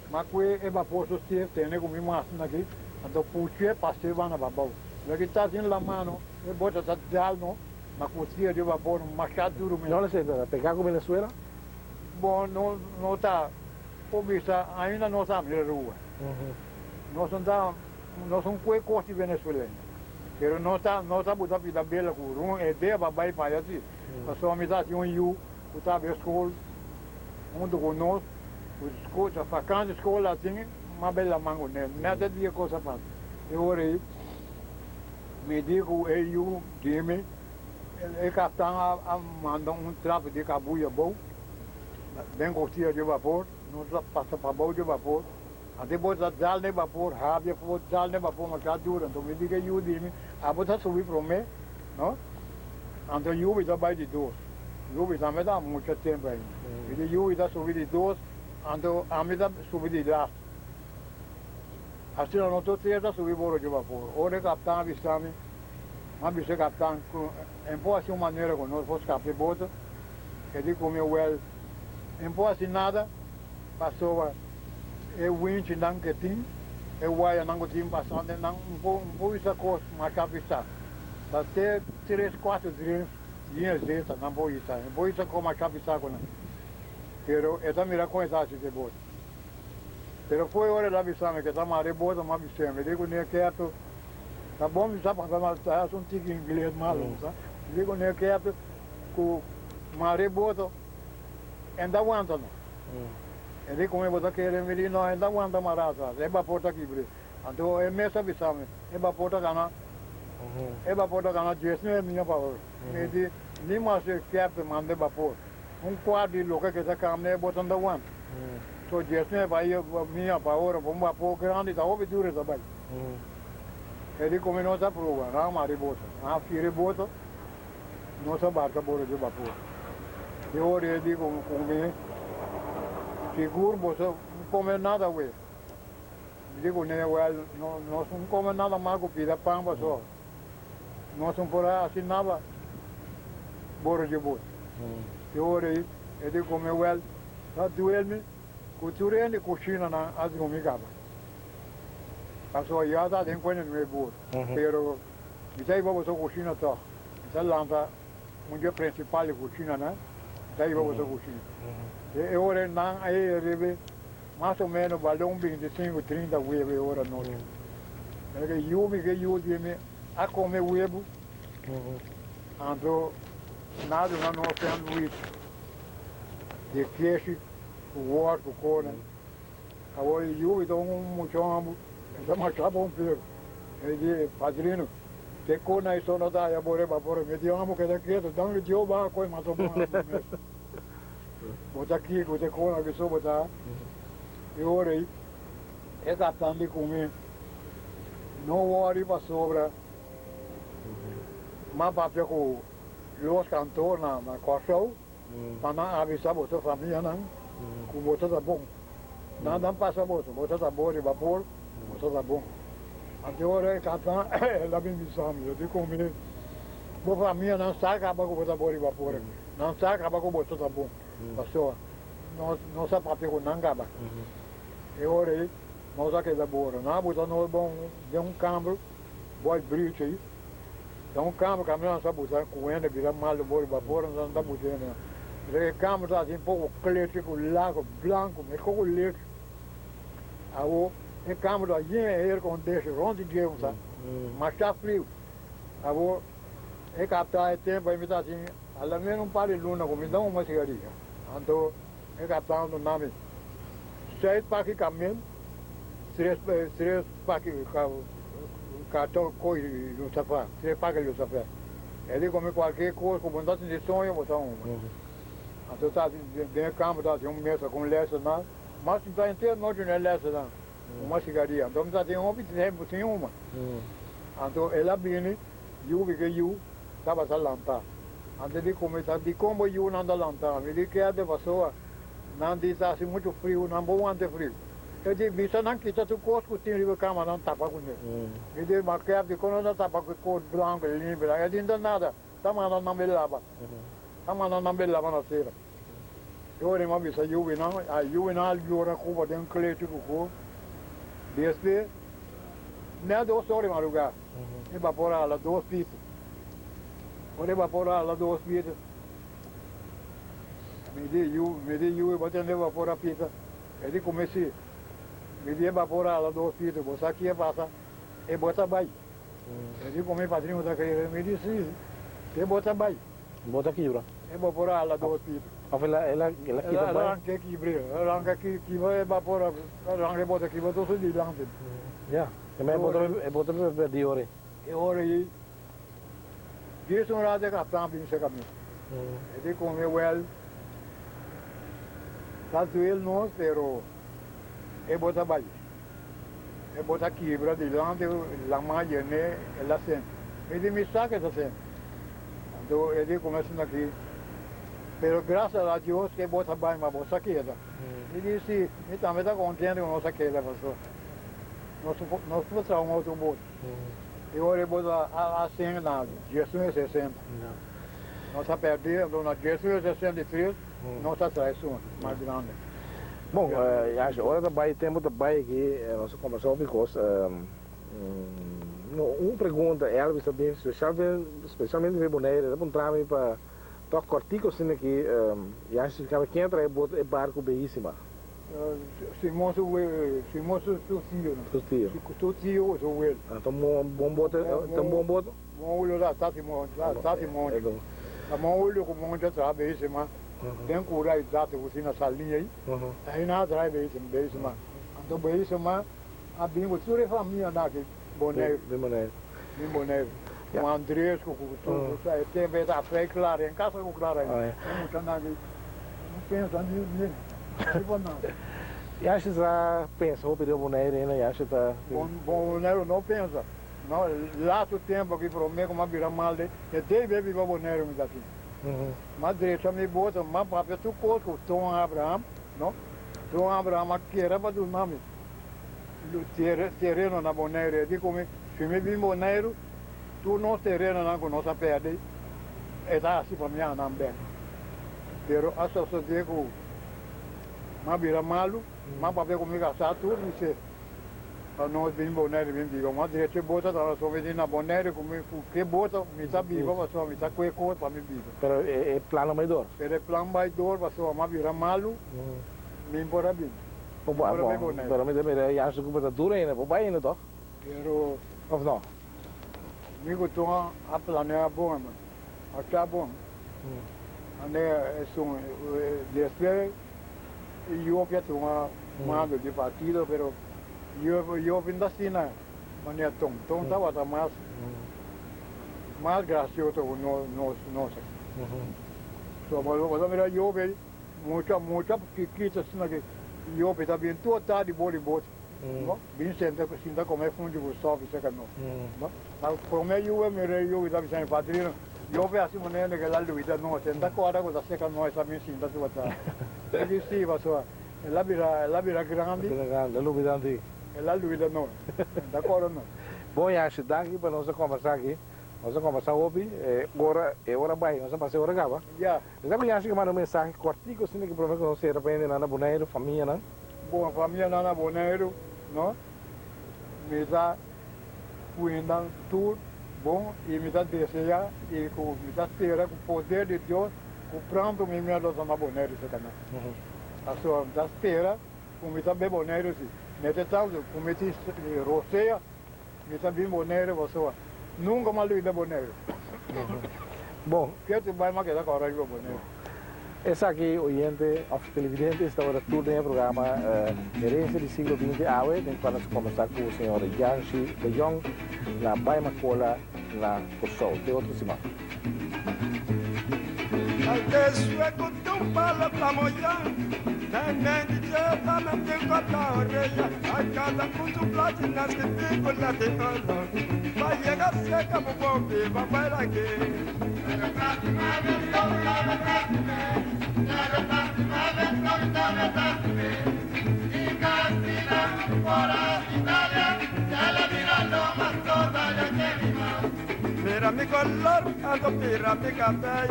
Ma kue e bapor su stier tene ku mi masna aki, anto puch'e pas'e banda pabou. Lo ki ta sin la mano, e bota ta dal no, ma ku stier di bapor masha duru mes. Dónde se ta pegá ku Venezuela? Bon, no no ta por bisa, ainda no sa mira rua. Nos no ta, nos un kue kos di venezueleño, pero no ta no ta buta pida bela ku run e deba bai pa allá si. Pasobra mi ta tin un yu. ku ta bai skol huntu ku nos, ku skol, vakantie skol asin, m'a bai laman kuné, net e dia kos a pasa. E ora ei mi di ku e yu di mi, e kaptan a manda un trap di kabuya abou, den kostia di bapor, nos a pasa pabou di bapor, anto bo ta dal na e bapor, habia por dal na e bapor masha duru, anto mi di ku e yu di mi, abo ta subi promé, no? Anto yubi ta bai di dos, yubi tambe ta mucha tempu ainda, mi di yubi ta subi di dos, anto ami ta subi di lastu. Asina nos tur tres ta subi boro di bapor. Ora e kaptan a bisa mi, mi a bisa e kaptan ku en por hasi un manera ku nos por skapa e boto. E di ku mi, Wèl, en por hasi nada pasobra e winchinan ke tin, e wayanan ku tin pasando nan un por un por hisa kos masha pisá. Ta te tres kuater drens yin zeta nan por hisa. En por hisa kos masha pisá ku nan. Pero e ta mira kon e ta hasi ku e boto. Pero foi ora el a bisa mi ke ta mara e bota, mi a bis'é, mi di ku ne ketu, ta bon mi sa papia ma ta hasi un tiki ingles malo, mi sa. Mi di ku ne ketu ku mara e bota en ta wanta no. E di ku mi bo ta kere? Mi di no, en ta wanta mara atras, e bapor ta kibr'é. Anto e mes a bisa mi, e bapor ta gana, e bapor ta gana 19 miya pa ora. Mi di, ni mas e kèpten manda e bapor, un kuart di loke ke ta kambia e bota no ta wanta. So 19 pa miya pa ora pa un bapor grandi ta hopi duru ta bai. E di kome nos a proba, nan a mara e bota, nan a fira e bota, nos a barka boro di bapor. E ora e di ku mi, sigur boso no kome nada awe. Mi di kuné, Wèl, nos no kome nada mas ku pida pan pasobra nos no por hasi nada boro di bos. E ora ei e di ku mi, Wèl, ta duel mi ku tur hende kushinanan a drumi kaba. Pasobra ya ta den kuenta di mi bor, pero mi ta hiba boso kushina tòg. Mi ta lanta un di e prinsipal di kushinanan, mi ta hiba boso kushina. E ora ei nan a yega riba e. Mas o menos bale un 25, 30 webu e ora nochi. Mira ke yu mi ke yu di mi a come webu, anto nan a duna nos sandwich di keshi ku wors ku kona. Awor e yu mi ta un mucha homber, e ta masha bon pero e di, Padrino, te kona ei so no ta haya bo riba por. Mi di, Homber keda ketu, danki Dios bo a koe mas bon hamber mes. Bo ta kiko te kona ki so bo ta e ora ei e kaptan di ku mi no wòri pasobra m'a papia ku los kantor na Kòrsou pa nan avisa boso famianan ku boso ta bon. Nan nan pasa boso, boso ta bon riba por, boso ta bon. Anto e ora e kaptan el a bin bisa mi, el di ku mi bo famianan sa kaba ku bo ta bon riba por. Nan sa kaba ku boso ta bon, pasobra nos no sa papia ku nan kaba. E ora ei nos a keda bora. Nan a buta nos bon den un kamber, boy bridge ei. Den un kamber kaminda nan sa buta ku hende bira malu bor riba bor, nan ta buta hende nan. E kamber ta asin poko klechi ku lago blanku, meskos ku lechi. Awo e kamber ta yen air condition rond di dje sa, masha friu. Awo e kapta e tempu ei mi ta asin. Al menos un par di luna ku mi da un sigaria. Anto e kaptan duna mi seis paki kamel, tres tres paki karton koi lusafa, tres paki lusafer. E di ku mi kualkier kos ku bo no ta sinti soño bo ta huma. Anto ta den e kampo ta tin un mesa ku un lèsenan, mas mi ta henter nochi na e lèsenan huma sigaria. Anto mi ta tin hopi tempu sin huma. Anto el a bini yubi ke yu. Tabata lantá. Antes di kuminsá, dikon bo yunan ta lantá? Mi di kerde pasobra nan di ta hasi muchu friu, nan bo wanta e friu. E di, bisa nan kita tur kos ku tin riba e kama, nan tapa kuné. Mi di, ma kèp, dikon nan ta tapa ku e kos blanku limpi nan? E di, no ta nada, ta manda nan bai laba. Ta manda nan bai laba na sera. E ora mi a bisa yubinan, a yubinan a yora kuba den klechi ku kos. Despues, nèt dos ora di madrugá. E bapor a hala dos pito. Ora e bapor a hala dos pito, mi di yu, mi di yu, bo tende e bapor a pita? E di kume si. Mi di e bapor a hala dos pito, bo sa ki a pasa? E bo ta bai. E di kume padrino ta kere? Mi di si, e bo ta bai. Bo ta kibra. E bapor a hala dos pito. Of el a el a el a kita bai? El a ranka kibre, el a ranka kibra e bapor, el a ranka e bote kibra tur su dilanti. Ya, e ma e bote e bote perdi ora ei. E ora ei, dies un rato e kaptan bin serka mi. E di ku mi, Wèl, ta duel nos, pero e bote a bai. E bote a kibra dilanti, laman a yen'é, el a senti. Mi di, Mi sa ku e ta senti. Anto e di ku mi aki, Pero gracias a Dios ku e bote a bai, ma bo sa keda. Mi di, Si, mi tambe ta kontento ku nos a keda, pasobra nos nos por traha un otro bote. E ora e bote a sink na 1960. Nos a pèrdí, anto na 1963 nos a traha esun mas grandi. Bon, Yashi, ora ta bai, tempu ta bai aki, nos a kombersá hopi kos. Un pregunta, Elvis ta bin specialmente di Bonaire, ta puntra mi pa tok kortico asina aki, Yashi splica mi ken a traha e boto, e barco Bellissima? Simon su Simon su su tio. Su tio. Su tio cu su welo. Ah, ta un bon boto, ta un bon boto? Mon welo ta tati mon, tati moncho. Ta mon welo cu moncho a traha Bellissima den cura y tati cu tin na saliña ayi, ta ahí nan a traha e Bellissima. Anto Bellissima A bin ku tur e famianan aki Boneiru. Bin Boneiru. Bin Boneiru. Ku Andres ku ku tur ku e tempu e ta frei Clara en kasa ku Clara e muchanan aki no pensa ni ni riba nada. Yashi sa pensa hopi riba Boneiru ainda Yashi ta. Boneiru no pensa no lastu tempu aki prome ku mi a bira mal de e debe biba Boneiru mi ta tin. Mi a drecha mi bota mi a papia tur kos ku Ton Abraham no Ton Abraham a kere pa duna mi. Tereno na Boneiru. E di ku mi, si mi bin Boneiru, tur nos terenonan ku nos a pèrdè, e ta hasi pa mi haña nan bèk. Pero a sosodé ku mi a bira malu, mi a papia ku mi kasá tur mi se pa nos bin Boneiru bin biba. Mi a drecha e bota ta rason mi di na Boneiru ku mi ku ke bota mi ta biba pasobra mi ta kue kos pa mi biba. Pero e plan no bai dor. Pero e plan bai dor pasobra mi a bira malu, mi por a bin. Bo bon, pero mi ta mira Jansen Cooper ta duro ainda, bo bai ainda toch? Pero. Of no? Mi cu tur a planea bon hermano, a ta bon. Ande esun despues Jopia tuma mando di partido pero Jopia no ta asina manera Tom, Tom tabata mas mas gracioso cu nos. So bo ta mira Jopia. Mucha mucha chikito asina ke yopi ta bin tur tardi bo di bot no bin senta sinta come funchi ku sopi seka no no ta prome yuwe mira e yuwi ta bisa mi padrino yopi hasi manera ke la luida nos e no ta korda ku ta seka nos ta bin sinta tur tardi mi di si pasobra el a bira el a bira grandi el a luida nos e no ta korda nos. Bon Yashi danki pa nos a kombersa aki nos a kombersa hopi e ora e ora bai nos a pasa e ora kaba. Ya. Mi ta yasha ke manda un mensahe kòrtiku asina ke promé ku nos sera pa hendenan na Boneiru, famianan. Bon, famianan na Boneiru, no? Mi ta kuinda tur bon i mi ta deseá i ku mi ta spera ku poder di Dios ku pronto mi mia lo ta na Boneiru serka nan. Pasobra mi ta spera ku mi ta be Boneiru si. Mester tantu ku mi tin rosea. Mi ta bin Boneiru pasobra nunka mi a luida Boneiru. Bon. Ketu bai mi a keda kòrda riba Boneiru. Esaki oyente òf televidente tabata tur den e programa Herencia di Siglo Binti awe den kua nos a kombersá ku señor Janshi de Jong na Bai Makola na Kòrsou. Te otro siman. Mira mi color, anto mira mi cabey.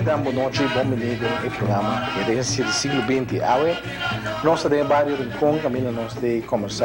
Goeiedag, bon nochi, bon bini den e programa Herencia di Siglo XX. Awe, nos ta den bario Rincon, caminda nos ta conversa.